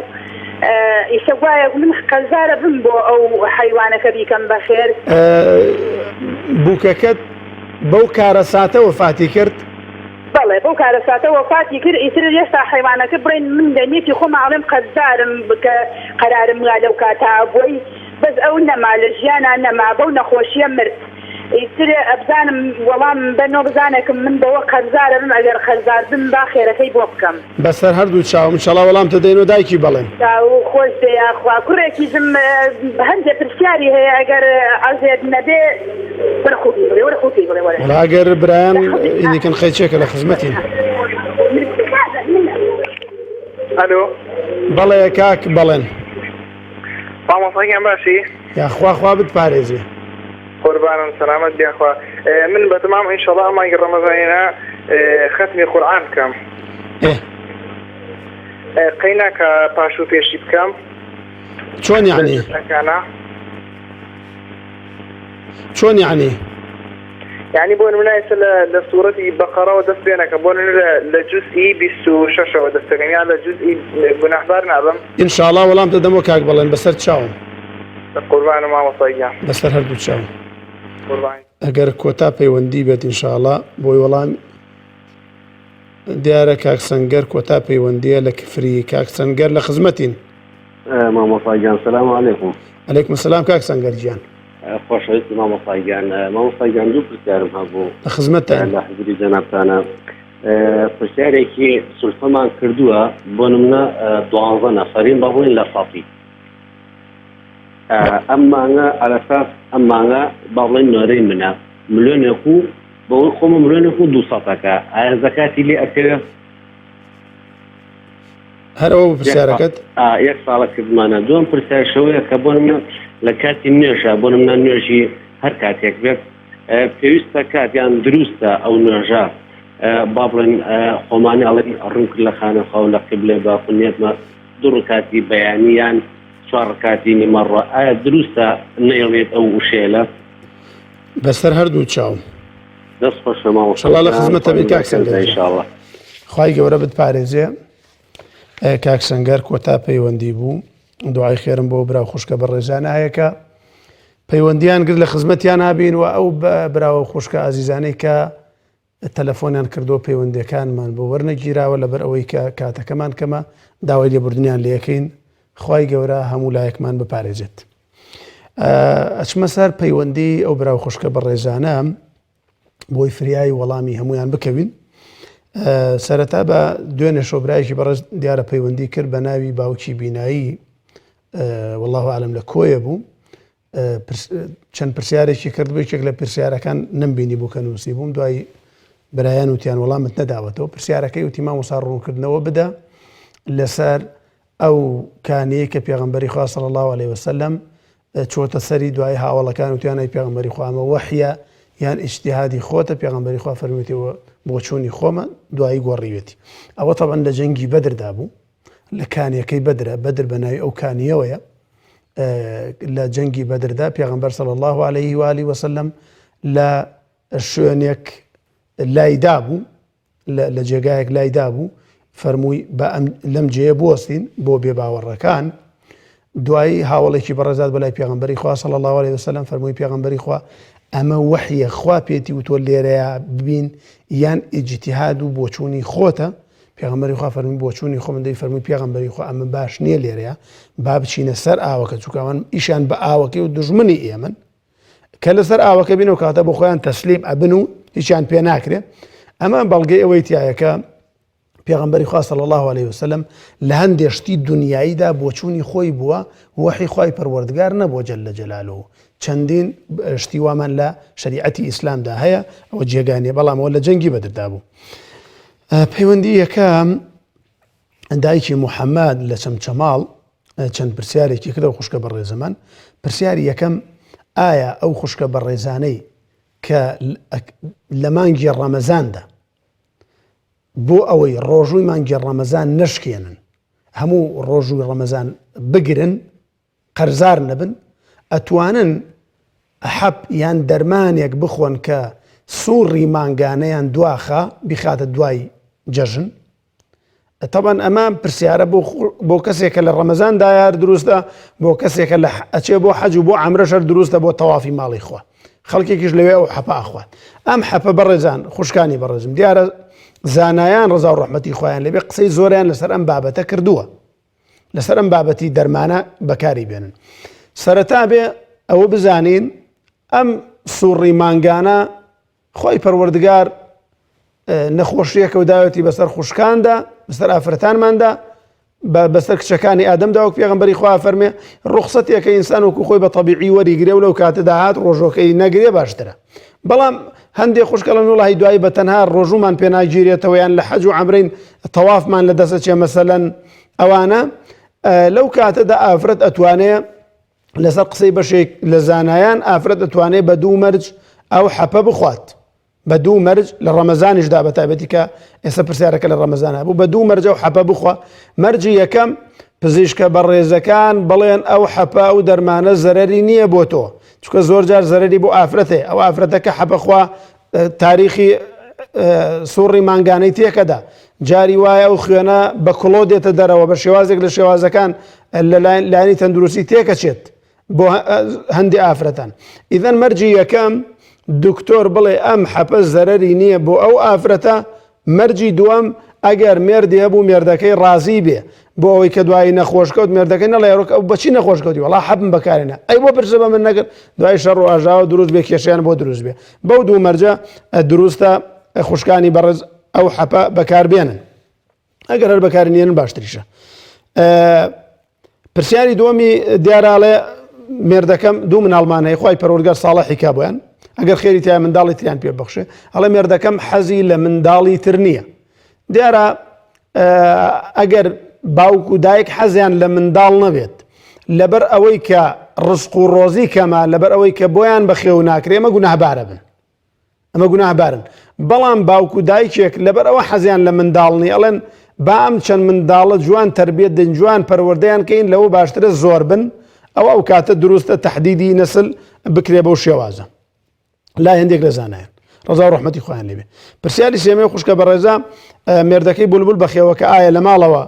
ئیسە گوایە من قەرزارە بم بۆ ئەو حەیوانەکە بیکەم بەخێر. بووکەکەت بەو کارەساتە وەفاتی کرد؟ بەڵێ بەو کارەساتە وەفاتی کرد ئیتر ئێستا حەیوانەکە بڵێن من لە نیەتی خۆما ئەڵێم قەرزارم کە قەرارم وا لەو کاتە بۆی بەس ئەو نەما لە ژیانا نەما بەو نەخۆشیە مرد ئیتر ئەبزانم وەڵامم بەنەوە بزانەکم من بەوە قەرزارەبم ئەگەر قەرزار بم با خێرەکەی بۆ بکەم. بەسەر هەردوو چاوم ئینشەڵا وەڵامتە دەینەوە دایکی بەڵێن. چاوو خۆش بێ یاخوا کوڕێکیشم هەندێ پرسیاری هەیە ئەگەر عەزێت نەبێ وەرە خۆ پێی بڵێ وەرە خۆ پێی بڵێ وەرە. وەڵا ئەگەر برایان ئینیکن قەیچێکە لە خزمەتین. ئەلۆ. بەڵێ کاک بەڵێن. مامۆستا گیان باشی؟ یاخوا خوا بتپارێزێ. قوربانم سەلامەت بی یاخوا من بەتەمام ئینشەڵا ئەم مانگی ڕەمەزانینە خەتمی قورئان بکەم قەی ناکا پاش و پێشی بکەم چۆن یعنی چۆن یعنی یعنی بۆ نمونە ئێستا لە لە سوورەتی بەقەڕەوە دەست پێ نەکەم بۆ نمونە لە جوزئی 26ەوە دەست پێکەم یان لە جوزئی گوناهبار نابم ئینشاڵا وەڵام دەدەمەوە کاک بەڵێن بەسەر چاوم قوربانم مامۆستا گیان. بەسەر هەردوو چاوم. قوربانی. ئەگەر کۆتا پەیوەندی بێت ئینشاڵا بۆی وەڵام دیارە کاک سەنگەر کۆتا پەیوەندیە لە کفری کاک سەنگەر لە خزمەتین. مامۆستا گیان سلام علیکم. علیکم سلام کاک سەنگەر گیان. خۆشەویستی مامۆستا گیان مامۆستا گیان دوو پرسیارم هەبوو لە خزمەتتان لە حزوری جەنابتانە پرسیارێکی سولفەمان کردووە بۆ نمونە دوانزە نەفەرین بە ڕووین لە سەفی ئەم مانگە ئەلەساس ئەم مانگە با بڵێن نۆرەی منە ملیۆنێک و بەوەی خۆمە ملیۆنێک و دوو سەتەکە ئایا زەکاتی لێ ئەکەوێ؟ هەر ئەوە بوو پرسیارەکەت؟ یەک ساڵە کردمانە دووەم پرسیار شەوەیە کە بۆ منە لە کاتی نوێژە بۆ منە نوێژی هەر کاتێک بێت پێویستە کات یان دروستە ئەو نوێژە با بڵێن خۆمانی ئەڵێن ڕوون کرد لە خانە خاو لە قیبلێ با خونیەتمە دوو ڕکاتی بەیانی یان چوار ڕکاتی نیمەڕۆ ئایا دروستە نەیڵێت ئەو وشەیە لە. بەسەر هەردوو چاوم. دەست خۆش مامۆستا ئینشەڵا لە خزمەتە بین کاک سەنگەر ان شاء الله. خوای گەورە بتپارێزێ کاک سەنگەر کۆتا پەیوەندی بوو دوعای خێرم بۆ برا و خوشکە بەڕێزانە هەیە کە پەیوەندیان گرت لە خزمەتیان هابین و ئەو برا و خوشکە ئازیزانەی کە تەلەفۆنیان کردووە پەیوەندیەکانمان بۆ وەرنەگیراوە لەبەر ئەوەی کە کاتەکەمان کەمە داوای لێبوردنیان لێکەین خوای گەورە هەموو لایەکمان بپارێزێت ئەچمە سەر پەیوەندی ئەو برا و خوشکە بەڕێزانە بۆی فریای وەڵامی هەمویان بکەوین سەرەتا بە دوێنێ شۆبرایەکی بەڕێز دیارە پەیوەندی کرد بە ناوی باوکی بینایی والله عالم لە کۆیە بوو چەند پرسیارێکی کرد بوو یەکێک لە پرسیارەکان نەمبینی بوو کە نووسی بووم دوای برایان وتیان وەڵامت نەداوەتەوە پرسیارەکەی وتی مامۆستا ڕوونکردنەوە بدە لەسەر ئەو کانیەی کە پێغەمبەری خوا صلی الله علیه وسلم چۆتە سەری دوای هاوڵەکان وتیان ئەی پێغەمبەری خوا ئەمە وەحیە یان ئیجتیهادی خۆتە پێغەمبەری خوا فەرموویەتی بۆچوونی خۆمە دوایی گۆڕیوێتی ئەوە تەبعەن لە جەنگی بەدردا بوو لە کانیەکەی بەدرە، بەدر بە ناوی ئەو کانیەوەیە، لە جەنگی بەدردا پێغەمبەر صلی اللە علیه و آله وسلم لە. شوێنێک لایدا بوو لە جێگایەک لایدا بوو فەرمووی بە لەم جێیە بوەستین بۆ بێ باوەڕەکان دوایی هاوڵێکی بەڕێزات بەلای پێغمبەری خوا صلی الله علیه وسلم فەرمووی پێغمبەری خوا ئەمە وەحیە خوا پێتی وتۆ لێرەیە ببین یان ئیجتیهاد و بۆچوونی خۆتە پێغمبەری خوا فەرمی بۆچوونی خۆم دەی فەرمووی پێغمبەری خوا ئەمە باش نییە لێرەیە با بچینە سەر ئاوەکە چونکە ئەوان ئیشیان بە ئاوەکەی و دوژمنی ئێمن کە لەسەر ئاوەکە بین و کاتە بۆ خۆیان تەسلیم ئەبن و هیچیان پێ ناکرێ ئەمە بەڵگەی ئەوەی تایەکە پێغمبەری خوا صلی الله عليه وسلم لە هەندێ شتی دنیاییدا بۆچوونی خۆی بووە وەحی خوای پەروەردگار نەبووە جل جلاله چەندین شتی وامان لە شریعەتی ئیسلامدا هەیە ئەوە جێگا نیە بەڵام ئەوە لە جەنگی بەدردا بوو پەیوەندی یەکەم دایکی محەممەد لە چەمچەماڵ چەند پرسیارێکی کردەوە خوشکە بەڕێزەمان پرسیاری یەکەم ئایا ئەو خوشکە بەڕێزانەی کە لە مانگی ڕەمەزاندا بۆ ئەوەی ڕۆژووی مانگی ڕەمەزان نەشکێنن هەموو ڕۆژووی ڕەمەزان بگرن قەرزار نەبن ئەتوانن حەپ یان دەرمانێک بخۆن کە سوڕی مانگانەیان دواخە بیخاتە دوای جەژن تەبەن ئەمە پرسیارە بۆ کەسێکە لە ڕەمەزان دایار دروستە بۆ کەسێکە لە ئەچێ بۆ حەج و بۆ عەمرەش هەر دروستە بۆ تەوافی ماڵی خوا خەڵکێکیش لەوێ ئەو حەپە ئەخوات ئەم حەپە بەڕێزان خوشکانی بەڕێزم دیارە زانایان ڕەزا و ڕەحمەتی خۆیان لەبێ قسەی زۆریان لەسەر ئەم بابەتە کردووە لەسەر ئەم بابەتی دەرمانە بەکاری بێنن سەرەتا بێ ئەوە بزانین ئەم سوڕی مانگانە خۆی پەروەردگار نەخۆشیەکە و داوێتی بەسەر خوشکاندا بەسەر ئافرەتانماندا بەسەر کچەکانی ئادەمدا وەک پێغەمبەری خوا فەرمێ ڕوخسەتێکە ئینسان وەکو خۆی بە تەبیعی وەریگرێ و لەو کاتەدا هات ڕۆژۆکەی نەگرێ باشترە بەڵام هەندێک خوشکەڵن وڵی دوایی بە تەنها ڕۆژومان پێناگیرێتەوە یان لە حەج و عەمرەین تەوافمان لە دەستە چێ مەسەلەن ئەوانە لەو کاتەدا ئافرەت ئەتوانێ لەسەر قسەی بەشێک لە زانایان ئافرەت ئەتوانێ بە دوو مەرج ئەو حەپە بخوات بە دوو مەرج لە ڕەمەزانیشدا بە تایبەتی کە ئێستا پرسیارەکە لە ڕەمەزانە بوو بە دوو مەرجە و حەپە بخوا مەرجی یەکەم پزیشکە بەڕێزەکان بڵێن ئەو حەپە ئەو دەرمانە زەرەری نییە بۆ تۆ چونکە زۆر جار زەرەری بۆ ئافرەتێ ئەو ئافرەتەکە حەپەخوا تاریخی سوڕی مانگانەی تێکەدا جاری وایە ئەو خوێنە بە کڵۆ دێتە دەرەوە بە شێوازێک لە شێوازەکان لە لایەنی تەندروستی تێکەچێت بۆ هەندی ئافرەتان ئیدەن مەرجی یەکەم دکتۆر بڵێ ئەم حەپە زەرەری نییە بۆ ئەو ئافرەتە مەرجی دووەم ئەگەر مێردی هەبوو مێردەکەی ڕازی بێ بۆ ئەوەی کە دوایی نەخۆش کەوت مێردەکەی نەڵێ ڕۆک ئەو بەچی نەخۆش کەوتی وەڵا حەبم بەکارێنە ئەی بۆ پرسە بە من نەکرد دوای شەڕ و ئاژاوە دروست بێ کێشیان بۆ دروست بێ بەو دوو مەرجە دروستە خوشکانی بەڕێز ئەو حەپە بەکاربێنن ئەگەر هەر بەکارنیێنن باشتریشە پرسیاری دووەمی دیاراڵێ مێردەکەم دوو مناڵمان هەیە خوای پەروەردگار ساڵحی کا بۆیان ئەگەر خێری تیا منداڵی تریان پێ بەخشێ ئەڵێ مێردەکەم حەزی لە منداڵی تر نییە دیارە ئەگەر باوک و دایک حەزیان لە منداڵ نەبێت لەبەر ئەوەی کە ڕزق و ڕۆزی کەمە لەبەر ئەوەی کە بۆیان بەخێو ناکرێ ئەمە گوناهبارە بن ئەمە گوناهبارن بەڵام باوک و دایکێک لەبەر ئەوە حەزیان لە منداڵ نی ئەڵێن با ئەم چەند منداڵە جوان تربیت دەین جوان پەروەردەیان کەین لەوە باشترە زۆر بن ئەو ئەو کاتە دروستە تهدیدی نەسل بکرێ بەو شێوازە لای هەندێک لە زانایان ڕەزا و ڕەحمەتی خۆیان لێبێ پرسیاری سێمەی خوشکە بەڕێزە مێردەکەی بولبول بەخێوەکە ئایا لە ماڵەوە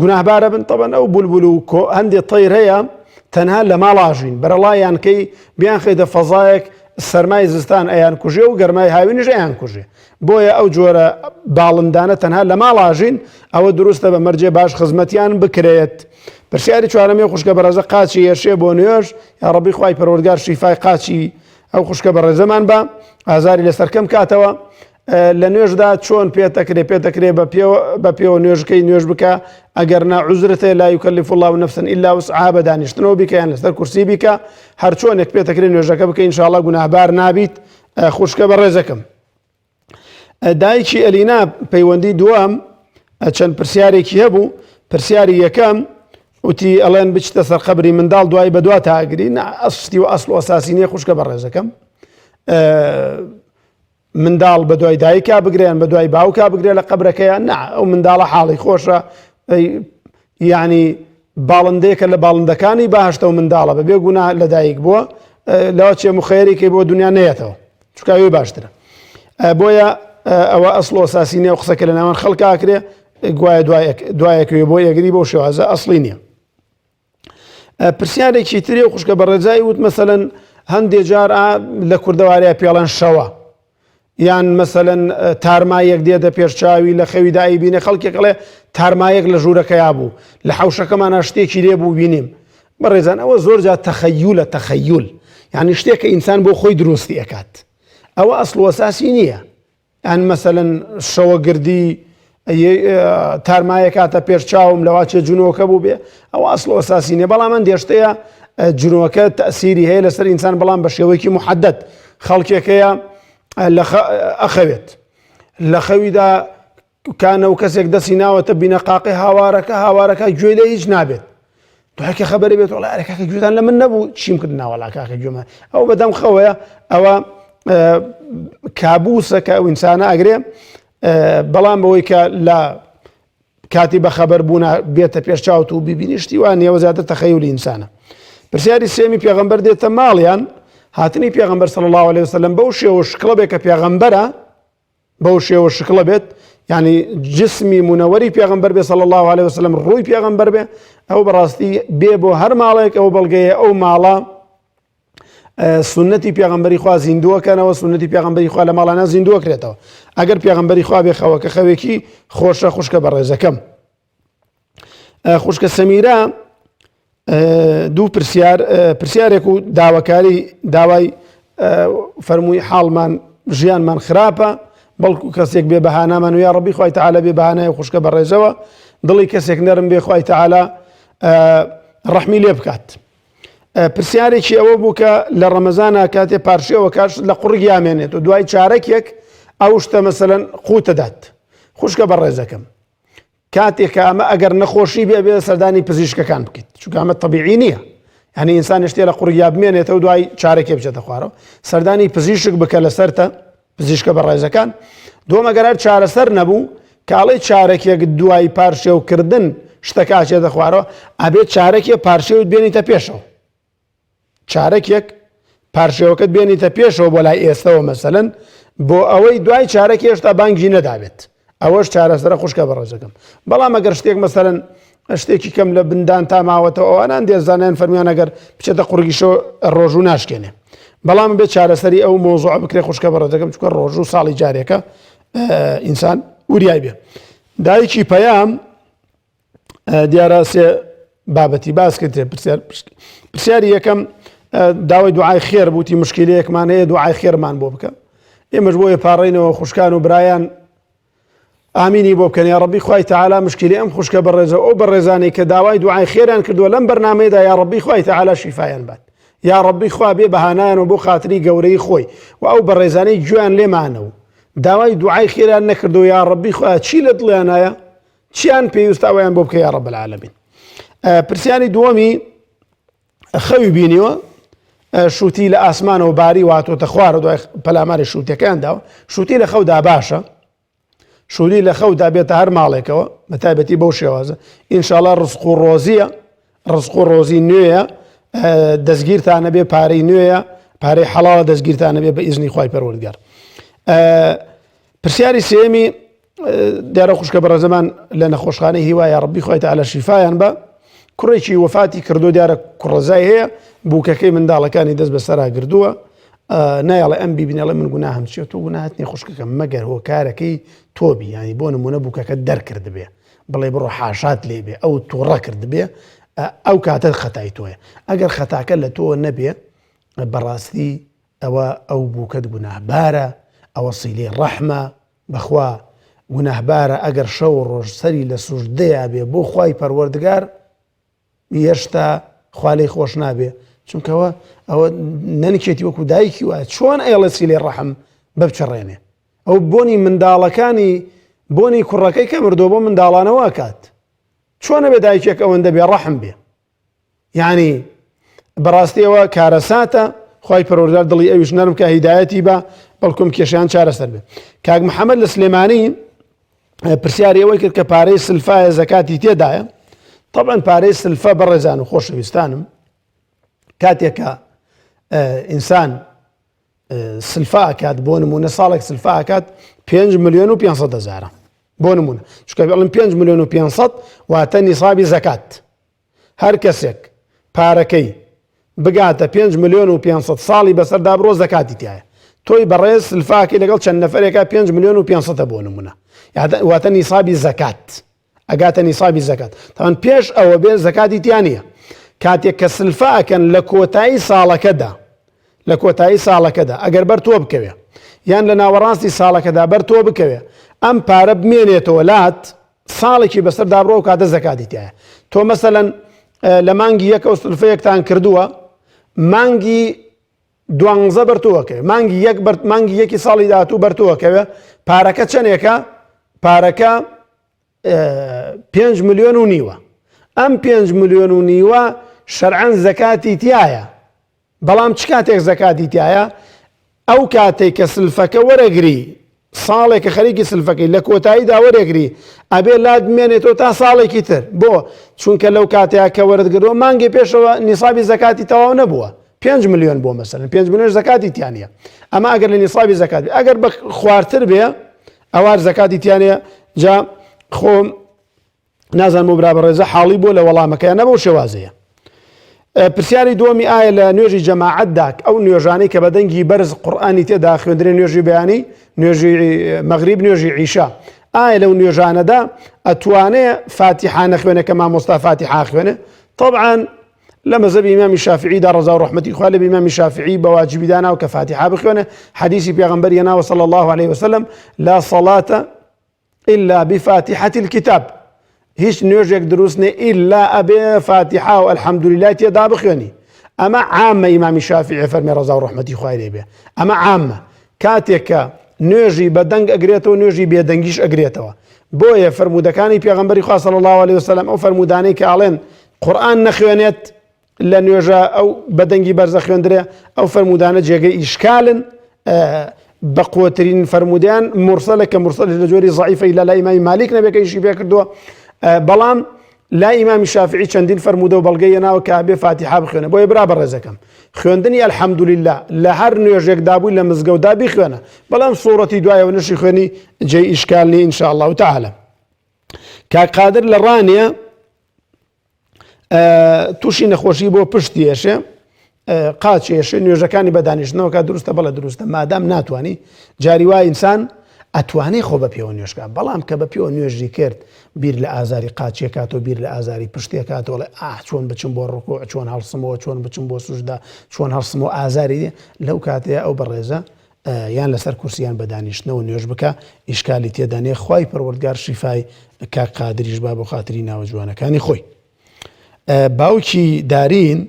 گوناهبارە بن تەبەن ئەو بولبول و کۆ هەندێ تەیر هەیە تەنها لە ماڵ ئاژین بەرەڵایان کەی بیان خەیتە فەزایەک سەرمای زستان ئەیان کوژێ و گەرمای هاوینیش ئەیان کوژێ بۆیە ئەو جۆرە باڵندانە تەنها لە ماڵ ئاژین ئەوە دروستە بە مەرجێ باش خزمەتیان بکرێت پرسیاری چوارەمی خوشکە بەڕێزە قاچی یەشێ بۆ نوێژ یا ڕەبی خوای پەروەردگار شیفای قاچی ئەو خوشکە بەڕێزەمان بە ئازاری لەسەر کەم کاتەوە لە نوێژدا چۆن پێتەکرێ پێتەکرێ بە پێوە بە پێوە نوێژکەی نوێژ بکە ئەگەر نا عوزرت هەیە لا یکلف الله نفسا الا وسعها بە دانیشتنەوە بیکە یان لەسەر کورسی بیکە هەر چۆنێک پێتەکرێ نوێژەکە بکە ئینشاءاللە گوناهبار نابیت خوشکە بە ڕێزەکەم دایکی ئەلینا پەیوەندی دووەم چەند پرسیارێکی هەبوو پرسیاری یەکەم وتی ئەڵێن بچتە سەر قەبری منداڵ دوای بە دوا تاگری ئەستی و ئەسڵ و ئەساسی نییە خوشکە بە ڕێزەکەم منداڵ بە دوای دایکا بگرێ یان بە دوای باوکا بگرێ لە قەبرەکەیان نا ئەو منداڵە حاڵی خۆشە یعنی باڵندەیەکە لە باڵندەکانی بەهەشتە و منداڵە بەبێ گونا لەدایک بووە لەوە چێ مخەیەریکەی بۆ دنیا نەیەتەوە چکاوی باشترە بۆیە ئەوە ئەسڵ ئەساسی نیە و قسەکە لە ناوان خەڵکاکرێ گوایە دوایەکەوێ بۆ یەگری بۆ شێوازە ئەسڵی نییە. پرسیارێکی تری و خوشکە بەڕێزای وت مەسەلەن هەندێ جار لە کوردەواریا پێڵەن شەوە یان مەسەلەن تارمایەک دێتە پێشچاوی لە خەوی دایی بینە خەڵکێک ئەڵێ تارمایەک لە ژوورەکەیا بوو لە حەوشەکەمانە شتێکی لێ بوو بینیم بەڕێزان ئەوە زۆر جار تەخەیولە تەخەیول یعنی شتێک کە ئینسان بۆ خۆی دروستی ئەکات ئەوە ئەسڵ و ئەساسی نییە ئەن مەسەلەن شەوە گردی تارمایەک هاتە پێش چاوم لەوا چێ جنۆکە بوو بێ ئەو ئەسڵ و ئەساسی نیە بەڵام ئەن دێشتەیە جنۆکە تەسیری هەیە لەسەر ئینسان بەڵام بە شێوەیەکی محەدەد خەڵکێکەیە ئەخەوێت لە خەویدا کانە و کەسێک دەستی ناوەتە بینەقاقی هاوارەکە هاوارەکە گوێ لێ هیچ نابێت دوای کە خەبەری بێت وڵا ئەرێ کاکە گوێتان لە من نەبوو چیم کرد ناوەڵا کاکە گوێمە ئەو بەدەم خەوەیە ئەوە کابوسە کە ئەو ئینسانە ئەگرێ بەڵام بەوەی کە لە کاتی بەخەبەر بوونا بێتە پێش چاوت و ببینی شتی وان نیەوە زیاتر تەخەیولی ئینسانە پرسیاری سێمی پێغەمبەر دێتە ماڵیان هاتنی پێغەمبەر صلی الله علیه وسلم بەو شێوە شکڵە بێ کە پێغەمبەرە بەو شێوە شکڵە بێت ینی جسمی منەوەری پێغمبەر بێ صلی الله عليه وسلم ڕووی پێغمبەر بێ ئەو بەڕاستی بێ بۆ هەر ماڵێک ئەو بەڵگەیە ئەو ماڵە سنەتی پێغمبەری خوا زیندووەکەنەوە سنەتی پێغمبەری خوا لە ماڵانە زیندووەکرێتەوە ئەگەر پێغمبەری خوا بێ خەوەکە خەوێکی خۆشە خوشکە بەڕێزەکەم خوشکە سەمیرە دوو پرسیار پرسیارێک و داواکاری داوای فەرمووی حاڵمان ژیانمان خراپە بەڵکو کەسێک بێ بەهانامان و یا ڕبی خی تعاالە بێ بەهانای خوشکە بەڕێزەوە دڵی کەسێک نەرم بێ خی تعاالە ڕەحمی لێ بکات پرسیارێکی ئەوە بوو کە لە ڕەمەزانە کاتێ پارشێوە کاش لە قوڕگ یامێنێت و دوای چارەکێک ئەو شتە مەسەلەن قوتەدات خوشکە بەڕێزەکەم کاتێک کە ئەمە ئەگەر نەخۆشی بێ بێ سەردانی پزیشکەکان بکەیت چونکە ئەمە تەبیعی نییە یعنی ئینسان شتێ لە قوڕیا بمێنێتەوە دوای چارەکێ بچێتە خوارەوە سەردانی پزیشک بکە لەسەرتە پزیشکە بە ڕێزەکان دووەم ئەگەر هەر چارەسەر نەبوو کاڵی چارەکێک دوای پارشێوکردن شتەکە ئەچێتە خوارەوە ئەبێت چارەکێ پارشێوت بێنیتە پێشەوە چارەکێک پارشێوەکەت بێنیتە پێشەوە بۆ لای ئێستەوە مەسەلەن بۆ ئەوەی دوای چارەک هێشتا بانگی نەدابێت ئەوەش چارەسەرە خوشکە بەڕێزەکەم بەڵام ئەگەر شتێک مەسەلەن شتێکی کەم لە بندان تا ماوەتەوە ئەوانان دێزانیان فەرمیان ئەگەر بچێتە قوڕگیشەوە ڕۆژوو ناشکێنێ بەڵام بێ چارەسەری ئەو مۆزوع بکرێ خوشکە بەڕێزەکەم چکە ڕۆژوو ساڵی جارێکە ئینسان وریای بێ دایکی پەیام دیارە سێ بابەتی باس کرد پرسیار پرسیاری یەکەم داوای دوعای خێر بوتی مشکلەیەکمان هەیە دوعای خێرمان بۆ بکە ئێمەش بۆیە پاڕینەوە خوشکان و برایان ئامینی بۆ بکەن یا ڕبی خوای تعالی مشکلی ئەم خوشکە بەڕێزە ئەو بەڕێزانەی کە داوای دوعای خێران کردووە لەم بەرنمەیەدا یا ڕبی خوای تعالی شیفایان بات یا ڕبی خوا بێ بەهانایان و بۆ خاتری گەورەی خۆی و ئەو بەڕێزانەی گوێیان لێمانە و داوای دوعای خێران نەکردو یا ڕبی خوا چی لە دڵیانایە چیان پێویستە ئەویان بۆ بکە یا رب العالمین پرسیاری دووەمی خەوی بینیوە شووتی لە ئاسمانەوە باری واتۆتە خوارە دوای پەلاماری شووتەکەیان داوە شووتی لە خەودا باشە شووری لە خەودا بێتە هەر ماڵێکەوە بە تایبەتی بەو شێوازە ئینشاڵا ڕزق و ڕۆزیە ڕزق و ڕۆزی نوێیە دەستگیرتانە بێ پارەی نوێیە پارەی حەڵاوە دەستگیرتانە بێ بە ئیزنی خوای پەروەردگار پرسیاری سێمی دیارە خوشکە بەڕێزەمان لە نەخۆشخانەی هیوا یا ڕبی خۆی تعالی شیفایان بە کوڕێکی وەفاتی کردو دیارە کوڕەزای هەیە بووکەکەی منداڵەکانی دەست بەسەرا گردووە نایڵێ ئەم بیبینەڵێ من گوناهم چیە تۆ گوناهت نیە خوشکەکەم مەگەر هۆکارەکەی تۆبی ینی بۆ نمونە بووکەکە دەرکرد بێ بڵێ بڕۆ حاشات لێ بێ ئەو تووڕە کرد بێ ئەو کاتە خەتای تۆیە ئەگەر خەتاکە لە تۆ نەبێ بەڕاستی ئەوە ئەو بووکەت گوناهبارە ئەوە سیلەی ڕەحمە بەخوا گوناهبارە ئەگەر شەو و ڕۆژ سەری لە سوژدەیا بێ بۆ خوای پەروەردگار یەشتا خوا لێی خۆش نابێ چونکەوە ئەوە نەنکێتی وەکو دایکی وایە چۆن ئەیڵێ سیلەی ڕەحم ببچڕێنێ ئەو بۆنی منداڵەکانی بۆنی کوڕەکەی کە مردووە بۆ منداڵانەوە ئەکات چۆنە بێ دایکێک ئەوەندە بێ ڕەحم بێ یعنی بەڕاستیەوە کارەساتە خی پەرۆردار دڵی ئەویش نەرم کە هیدایەتی بە بەڵکم کێشیان چارەسەر بێت کاک محەممەد لە سلێمانی پرسیاری ئەوەی کرد کە پارەی سلفایە زەکاتی تێدایە طبعا پارەی سلفە بەڕێزان و خۆشەویستانم کاتێکە. ئینسان سلفا ئەکات بۆ نمونە ساڵێک سلفا ئەکات 5 ملیۆن و 500 هزارە بۆ نمونە چونکە بڵم 5 ملیۆن و 500 واتە نیسابی زەکات هەر کەسێک پارەکەی بگاتە 5 ملیۆن و 500 ساڵی بەسەردا بڕۆ زەکاتی تایە تۆی بەڕێز سلفاکەی لەگەڵ چەند نەفرێکە 5 ملیۆن و 500 بۆ نمونە واتە نیسابی زەکات ئەگاتە نیسابی زەکات تاوان پێش ئەوە بێ زەکاتی تیا نییە کاتێک کە سلفە ئەکەن لە کۆتایی ساڵەکەدا لە کۆتایی ساڵەکەدا ئەگەر بەر تۆ بکەوێ یان لە ناوەڕاستی ساڵەکەدا بەر تۆ بکەوێ ئەم پارە بمێنێتەوە لات ساڵێکی بەسەر دابڕۆ و کاتە زەکاتی تایە تۆ مەسەلەن لە مانگی یەکە و سلفەیەکتان کردووە مانگی دوانزە بەر تۆ ئەکەوێ مانگی یەک بەر مانگی یەکی ساڵی داهاتوو بەر تۆ ئەکەوێ پارەکە چەندێکە پارەکە پێنج ملیۆن و نیوە ئەم پێنج ملیۆن و نیوە شەرعەن زەکاتی تایە بەڵام چ کاتێک زەکاتی تایە ئەو کاتێک کە سلفەکە وەرەگری ساڵێکە خەریکی سلفەکەی لە کۆتاییدا وەرەگری ئەبێ لات بمێنێتەوە تا ساڵێکی تر بۆ چونکە لەو کاتەیە کە وەرتگرەوە مانگی پێشەوە نیسابی زەکاتی تەواو نەبووە 5 ملیۆن بۆ مەسەلەن 5 ملیۆن زەکاتی تیانە ئەمە ئەگەر لە نیسابی زەکات ئەگەر بە خوارتر بێ ئەوار زەکاتی تیانە جا خۆم نازانم بۆ برا بەڕێزە حاڵی بۆ لە وەڵامەکەیان نەبەو شێوازەیە پرسیاری دووەمی ئایا لە نوێژی جەماعەتدا ئەو نوێژانەی کە بە دەنگی بەرز قورئانی تێدا خوێندرێ نوێژی بەیانی نوێژی مەغریب نوێژی عیشا ئایا لەو نوێژانەدا ئەتوانێ فاتیحا نەخوێنێ کە مامۆستا فاتیحا خوێنێ طبعا لە مەزەبی ئیمامی شافعی دا ڕەزا و ڕەحمەتی خوا لە ئیمامی شافعی بە واجبی داناوە کە فاتیحا بخوێنێ حەدیسی پێغەمبەر هێناوە صلی الله عليه وسلم لا صلاة إلا بفاتحة الكتاب هیچ نوێژێک دروست نیە ئیلا ئەبێ فاتیحا و الحمدلله تێدا بخوێنی ئەمە عامە ئیمامی شافعی فەرمی ڕەزا و ڕەحمەتی خوای لێ بێ ئەمە عامە کاتێک کە نوێژی بە دەنگ ئەگرێتەوە نوێژی بێدەنگیش ئەگرێتەوە بۆیە فەرموودەکانی پێغەمبەری خوا صلی الله علیه وسلم ئەو فەرموودانەی کە ئەڵێن قورئان نەخوێنێت لە نوێژە ئەو بە دەنگی بەرزە خوێندرێ ئەو فەرموودانە جێگەی ئیشکالن بەقوەترین فەرموودیان مرسەلە کە مرسەل لە جۆری ضعیفە لە لای ئیمامی مالیک نەبێ کە ئیشی پێ کردووە بەڵام لای ئیمامی شافعی چەندین فەرموودە و بەڵگەی هێناوە کە بێ فاتیحا بخوێنە بۆیە برا بەڕێزەکەم خوێندنی الحمدلله لە هەر نوێژێک دابووی لە مزگەوتدا بیخوێنە بەڵام سوڕەتی دوایەوە نشی خوێنی جێی ئیشکال نیە إن شاء الله تعالی کاک قادر لە ڕانیە تووشی نەخۆشی بۆ پشتی ئێشێ قاچ ئێشێ نوێژەکانی بە دانیشتنەوە کە دروستە بەڵێ دروستە مادام ناتوانانی جاری وا ئینسان ئەتوانێ خۆ بە پێوە نوێژکە بەڵام کە بە پێوە نوێژی کرد بیر لە ئازاری قاچێکاتەوە بیر لە ئازاری پشتێکاتەوە ئەڵێ ئا چۆن بچم بۆ ڕکوع چۆن هەڵسمەوە چۆن بچم بۆ سوژدە چۆن هەڵسمەوە ئازاری لەو کاتەیە ئەو بەڕێزە یان لەسەر کورسیان بە دانیشتنەوە نوێژ بکە ئیشکالی تێدا نیە خوای پەروەردگار شیفای کاک قادریش با بۆ خاتری ناوە جوانەکانی خۆی باوکی دارین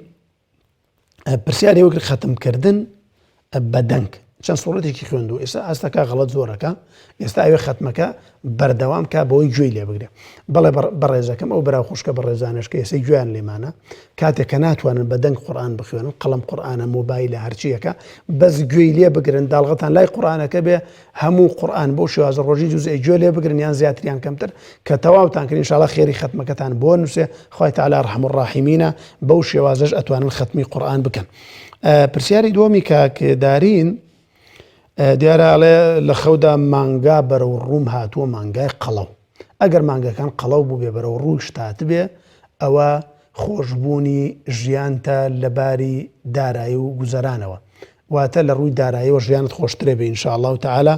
پرسیاری وەک خەتمکردن بە دەنگ چەند سوڕەتێکی خوێندو ئێستا ئاستەکە غەڵەت زۆرەکە ئێستا ئەوێ خەتمەکە بەردەوام کا بەوەی گوێی لێ بگرێ بەڵێ بەڕێزەکەم ئەو برا خوشکە بەڕێزانش کە ئێستا گوێیان لێمانە کاتێک کە ناتوانن بە دەنگ قورئان بخوێنن قەڵەم قورئانە مۆبایلە هەرچیەکە بەس گوێی لێ بگرن داڵغەتان لای قورئانەکە بێ هەموو قورئان بۆ شێوازە ڕۆژی جوزئ گوێ لێ بگرن یان زیاتریان کەمتر کە تەواوتان کرد ئینشاءاللە خێری خەتمەکەتان بۆ نووسێ خوای تعالی ارحم الراحمینە بەو شێوازەش ئەتوانن خەتمی قورئان بکەن پرسیاری دووەمی کاک دارین دیارە ئەڵێ لە خەودا مانگا بەرەو ڕووم هاتووە مانگای قەڵەو ئەگەر مانگەکان قەڵەو بووبێ بەرەو ڕوویشت هاتبێ ئەوە خۆشبوونی ژیانتە لە باری دارایی و گوزەرانەوە واتە لە ڕووی داراییەوە ژیانت خۆشترە بێ إن شاء الله تعالی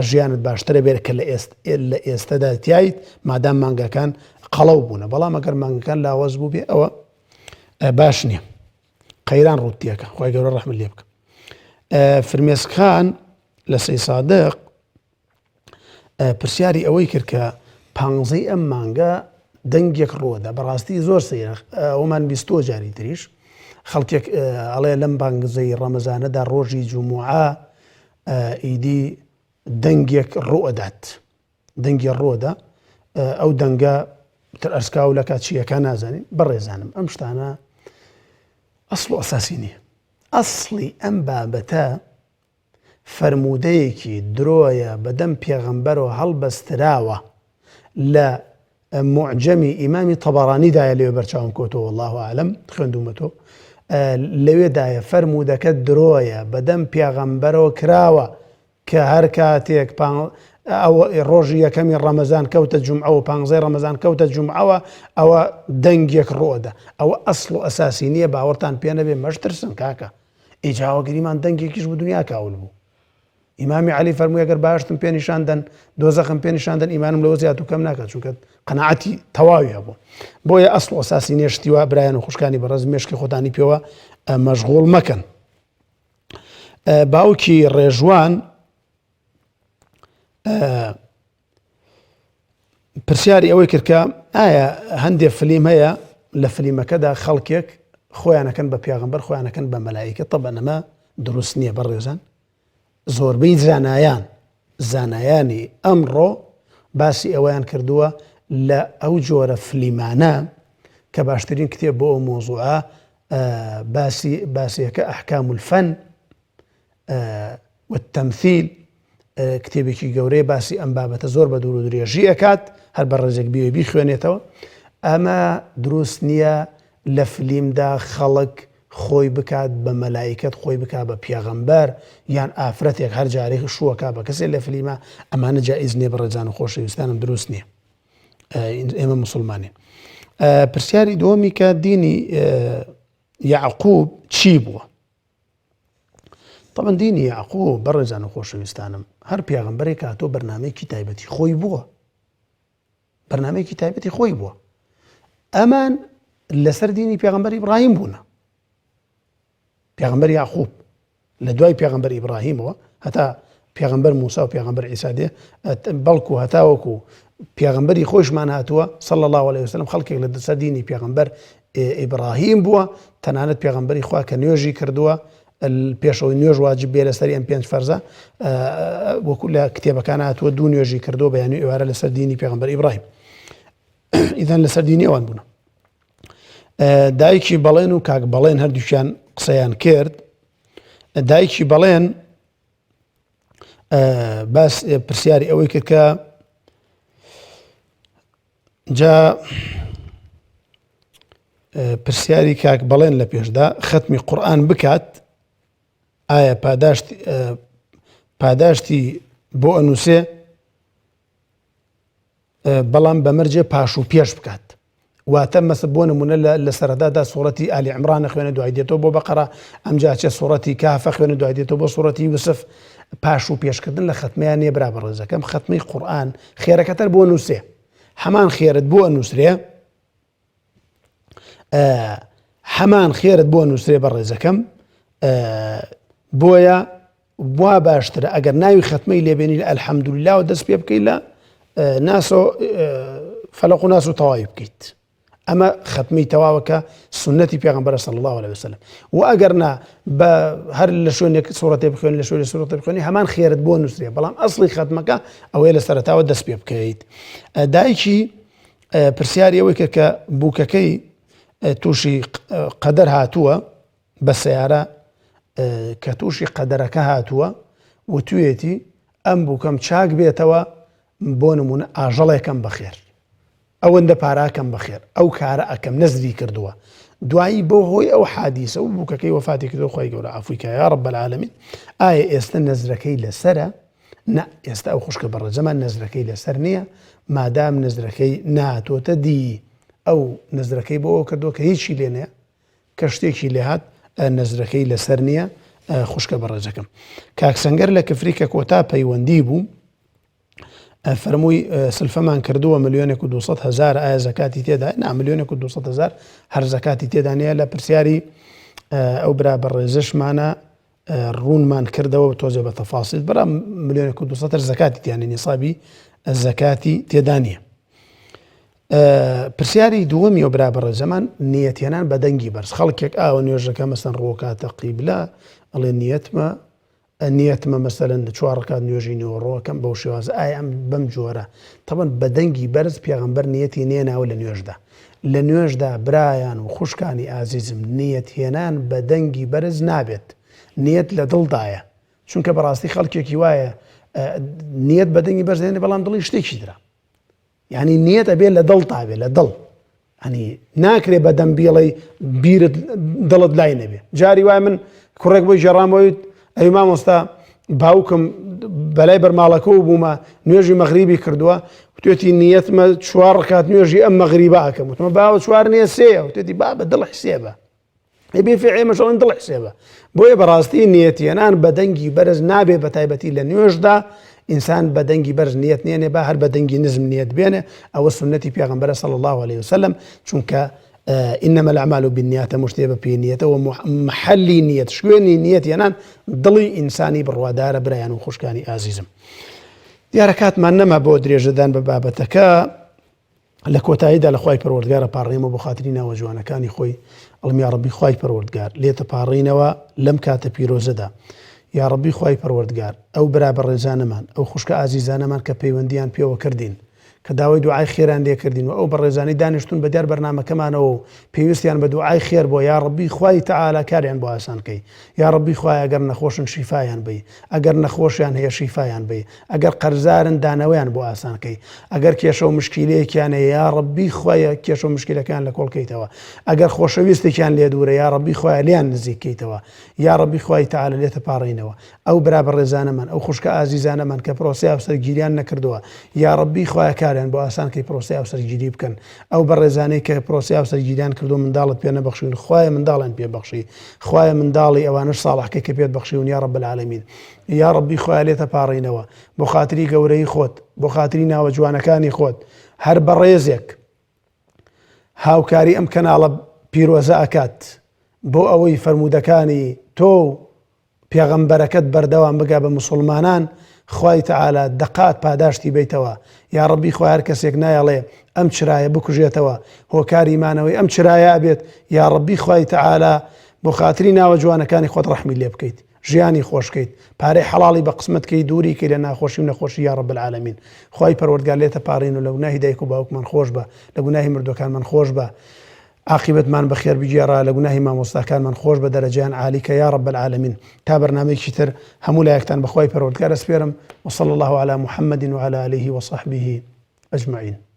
ژیانت باشترە بێت کە لە ئێست لە ئێستەدا تیایت مادام مانگەکان قەڵەو بوونە بەڵام ئەگەر مانگەکان لاواز بوو بێ ئەوە باش نییە قەیران ڕووت تێکە خوای گەورە ڕەحمت لێ بکە فرمێسکخان لە سەی سادق پرسیاری ئەوەی کرد کە پانزەی ئەم مانگە دەنگێک ڕووەدا بەڕاستی زۆر سەیرە ئەومان بیستۆ جاری تریش خەڵکێک ئەڵێ لەم بانگزەی ڕەمەزانەدا ڕۆژی جمعە ئیدی دەنگێک ڕوئەدات دەنگی ڕۆدا ئەو دەنگە تر ئەرسکاو لە کات چییەکە نازانین بەڕێزانم ئەم شتانە ئەسڵ و ئەساسی نییە ئەسڵی ئەم بابەتە فەرموودەیەکی درۆیە بەدەم پێغەمبەرەوە هەڵبەستراوە لە موعجەمی ئیمامی تەبەرانیدایە لەوێ بەرچاوم کەوتەوە واللە اعلم خوێندوومەتەوە. لەوێدایە فەرموودەکە درۆیە بەدەم پێغەمبەرەوە کراوە کە هەر کاتێک ڕۆژی یەکەمی ڕەمەزان کەوتە جومعەوە پانزەی ڕەمەزان کەوتە جومعەوە ئەوە دەنگێک ڕۆدە ئەوە ئەسڵ و ئەساسی نییە باوەڕتان پێ نەبێ مەشترسن کاکە ئیجاوە گریمان دەنگێکیش بوو دنیا کاول بوو ئیمامی عەلی فەرمووی ئەگەر باشتم پێ نیشان دەن دۆزەخم پێ نیشان دەن ئیمانم لەوە زیاد و کەم ناکات چونکە قەناعەتی تەواوی هەبوو بۆیە ئەسڵ و ئەساسی نییە شتی وا برایان و خوشکانی بەڕێز مێشکی خۆتانی پێوە مەشغوڵ مەکەن باوکی ڕێژوان پرسیاری ئەوەی کرد کە ئایا هەندێک فلیم هەیە لە فلیمەکەدا خەڵکێک خۆیانەکەن بە پیاغمبەر خۆیانەکەن بە مەلایکە تەبەن ئەمە دروست نییە بەڕێزان زۆربەی زانایان زانایانی ئەمڕۆ باسی ئەوەیان کردووە لە ئەو جۆرە فلیمانە کە باشترین کتێب بۆ ئەو مۆزوعە باسی باسیەکە ئەحکام الفن والتمثیل کتێبێکی گەورەیە باسی ئەم بابەتە زۆر بە دوور و درێژی ئەکات هەر بە ڕێزێک بیوێ بیخوێنێتەوە ئەمە دروست نییە لە فلیمدا خەڵک خۆی بکات بە مەلایکەت خۆی بکات بە پێغەمبەر یان ئافرەتێک هەر جارێک شووەکە بە کەسێ لە فلیمە ئەمانە جائیز نییە بەڕێزان و خۆشەویستانم دروست نییە ئێمە مسلمانین پرسیاری دووەمی کە دینی یعقوب چی بووە طبعا دینی یعقوب بەڕێزان و خۆشەویستانم هەر پێغەمبەرێک هاتۆ بەرنمەیەکی تایبەتی خۆی بووە بەرنمەیەکی تایبەتی خۆی بووە ئەمان لەسەر دینی پێغەمبەر ئیبراهیم بوونە پێغەمبەر یاقوب لە دوای پێغەمبەر ئیبراهیمەوە هەتا پێغەمبەر موسا و پێغەمبەر عیسا دێ بەڵکو هەتاوەکو پێغەمبەری خۆشمان هاتووە صلی الله علیه وسلم خەڵکێک لە دەسەر دینی پێغەمبەر ئیبراهیم بووە تەنانەت پێغەمبەری خوا کە نوێژی کردووە پێشەوەی نوێژ واجب بێ لەسەری ئەم پێنج فەرزە وەکو لە کتێبەکان هاتووە دوو نوێژی کردووە بەیانی ئێوارە لەسەر دینی پێغەمبەر ئیبراهیم ئیدەن لەسەر دینی ئەوان بوون دایکی بەڵێن و کاک بەڵێن هەردووکیان قسەیان کرد دایکی بەڵێن باس پرسیاری ئەوەی کرد کە جا پرسیاری کاک بەڵێن لە پێشدا خەتمی قورآن بکات ئایا پاداشت پاداشتی بۆ ئەنووسێ بەڵام بە مەرجێ پاش و پێش بکات واتە مەسە بۆ نمونە لە سەرەتادا سوڕەتی ئالی عمران خوێنە دوای دێتەوە بۆ بەقەرە ئەمجا چێ سوڕەتی کافە خوێنە دوای دێتەوە بۆ سوڕەتی یوسف پاش و پێشکردن لە خەتمیان نیە برا بەڕێزەکەم خەتمی قورئان خێرەکەتەر بۆ نووسێ هەمان خێرت بۆ نووسرێ هەمان خێرت بۆ نووسرێ بە ڕێزەکەم بۆیە وا باشترە ئەگەر ناوی خەتمەی لێبێنی لە ئەلحەمدولیلاوە دەست پێ بکەیت لە ناسۆ فەلق و ناس و تەواوی بکەیت ئەمە خەتمی تەواوەکە سنەتی پێغمبەر صلی الله عليه وسلم و ئەگەر نا بە هەر لە شوێنێک سوڕەتێ بخوێن لە شوێنی سوڕەتە بخوێنی هەمان خێرت بۆ نووسرێ بەڵام ئەسڵی خەتمەکە ئەوەیە لە سەرەتاوە دەست پێ بکەیت دایکی پرسیاری ئەوەی کرد کە بووکەکەی تووشی قەدەر هاتووە بە سەیارە کە تووشی قەدەرەکە هاتووە وتوێتی ئەم بووکەم چاک بێتەوە بۆ نمونە ئاژەڵێکم بەخێر ئەوەندە پاراکەم بەخێر ئەو کارە ئەەکەم نەزری کردووە دوایی بۆ هۆی ئەو حادیسە و بووکەکەی وەفاتی کردو خی گەورە عفوی کە یا رب العالمین ئایا ئێستا نەزرەکەی لەسرە نا ئێستا ئەو خوشکە بەڕێزەمان نەزرەکەی لەسەر نییە مادام نەزرەکەی ناتۆتە دی ئەو نەزرەکەی بۆ ئەو کردووە کە هیچی لێ نییە کە شتێکی لێهات نەزرەکەی لەسەر نییە خوشکە بەڕێزەکەم کاک سەنگەر لە کفری کە کۆتا پەیوەندی بوو فەرمووی سلفەمان کردووە ملیۆنێک و 200 هزار ئایا زەکاتی تێدا نا ملیۆنێک و 200 هزار هەر زەکاتی تێدا نییە لە پرسیاری ئەو برا بەڕێزشمانە ڕوونمان کردەوە تۆزێ بە تەفاسیل برا ملیۆنێک و 200 هەر زەکاتی تیانە نیسابی زەکاتی تێدا نییە پرسیاری دووەمی و برا بەڕێزەمان نیەتێنان بە دەنگی بەرز خەڵکێک ئاوە نوێژەکە مەسەن ڕۆکاتە قیبلە ئەڵێ نیەتمە نیەتمە مەسەلەن چوار ڕکات نوێژی نیوەڕۆکەم بەو شێوازە ئایا ئەم بەم جۆرە تەبەن بە دەنگی بەرز پێغەمبەر نیەتی نێناوە لە نوێژدا لە نوێژدا برایان و خوشکانی ئازیزم نیەت هێنان بە دەنگی بەرز نابێت نیەت لە دڵدایە چونکە بەڕاستی خەڵکێکی وایە نیەت بە دەنگی بەرز دێنێ بەڵام دڵی شتێکی درا یعنی نیەت ئەبێ لە دڵ تابێ لە دڵ. ئەنی ناکرێ بەدەم بیڵێی بیرت دڵت لای نەبێ جاری وای من کوڕێک بۆی گێڕامەوەیت ئەی مامۆستا باوکم بەلای بەرماڵەکەەوە بوومە نوێژی مەغریبی کردووە وتێتی نیەتمە چوار ڕکات نوێژی ئەم مەغریبا ئەکەم وتمە باوە چوار نییە سێیە وتێتی با بە دڵ حسێبە ئەی بێ ئێمەش ئەڵێن دڵ حسێبە بۆیە بەڕاستی نیەتێنان بە دەنگی بەرز نابێ بە تایبەتی لە نوێژدا ئینسان بە دەنگی بەرز نیەت نێنێ با هەر بە دەنگی نزم نیەت بێنێ ئەوە سنەتی پێغەمبەرە صلی الله علیه وسلم چونکە إنما الأعمال بالنیات مشتێ بە پێی نیەتەوە محلی نیەت شوێنی نیەت یانان دڵی ئینسانی بڕوادارە برایان و خوشکانی ئازیزم دیارە کاتمان نەما بۆ درێژەدان بە بابەتەکە لە کۆتاییدا لە خوای پەروەردگار ئەپاڕێمەوە بۆ خاتری ناوە جوانەکانی خۆی ئەڵێم یاڕەبی خوای پەروەردگار لێت ئەپاڕێینەوە لەم کاتە پیرۆزەدا یاڕەبی خوای پەروەردگار ئەو برا بەڕێزانەمان ئەو خوشکە ئازیزانەمان کە پەیوەندیان پێوە کردین کە داوای دوعای خێران لێ کردین و ئەو بەڕێزانەی دانیشتون بە دیار بەرنامەکەمانەوە و پێویستیان بە دوعای خێر بۆ یاڕەبی خوای تەعالا کاریان بۆ ئاسان کەی یاڕەبی خوایە گەر نەخۆشن شیفایان بەی ئەگەر نەخۆشیان هەیە شیفایان بەی ئەگەر قەرزارن دانەوەیان بۆ ئاسان کەی ئەگەر کێشە و مشکیلەیەکیان هەیە یاڕەبی خوایە کێشە و مشکیلەکەیان لە کۆڵ کەیتەوە ئەگەر خۆشەویستێکیان لێ دوورە یاڕەبی خوایە لێیان نزیک کەیتەوە یاڕەبی خوای تەعالا لێتە پاڕێینەوە ئەو برا بەڕێزانەمان ئەو خوشکە ئازیزانەمان کە پرۆسەی هاوسەرگیریان نەکردووە یاڕەبی خوایە کاریان بۆ ئاسان کەی پرۆسەی هاوسەرگیری بکەن ئەو بەڕێزانەی کە پرۆسەی هاوسەرگیریان کردووە منداڵت پێ نەبەخشیون خوایە منداڵیان پێ بەخشی خوایە منداڵی ئەوانەش ساڵحکەی کە پێت بەخشیون یاڕەب العالمین یاڕەبی خوایە لێتە پاڕێینەوە بۆ خاتری گەورەی خۆت بۆ خاتری ناوە جوانەکانی خۆت هەر بەڕێزێک هاوکاری ئەم کەناڵە پیرۆزە ئەکات بۆ ئەوەی فەرموودەکانی تۆ و پێغەمبەرەکەت بەردەوام بگا بە مسلمانان خوای تەعالا دەقات پاداشتی بیتەوە یاڕەبی خوایە هەر کەسێک نایەڵێ ئەم چرایە بکوژێتەوە هۆکاری مانەوەی ئەم چرایە ئەبێت یاڕەبی خوای تەعالا بۆ خاتری ناوە جوانەکانی خۆت ڕەحمی لێ بکەیت ژیانی خۆشکەیت پارەی حەڵاڵی بە قسمەت کەی دووری کەی لە ناخۆشی و نەخۆشی یا رب العالمین خوای پەروەردگار لێتە پاڕین و لە گوناهی دایک و باوکمان خۆش بە لە گوناهی مردوەکانمان خۆش بە عاقیبەتمان بەخێر بگێڕە لە گوناهی مامۆستاکانمان خۆش بە دەرەجەیان عالی کە یا رب العالمین تا بەرنامەیەکی تر هەموو لایەکتان بەخوای پەروەردگار ئەسپێرم وصلی الله علی محمد وعلى آله وصحبه اجمعین.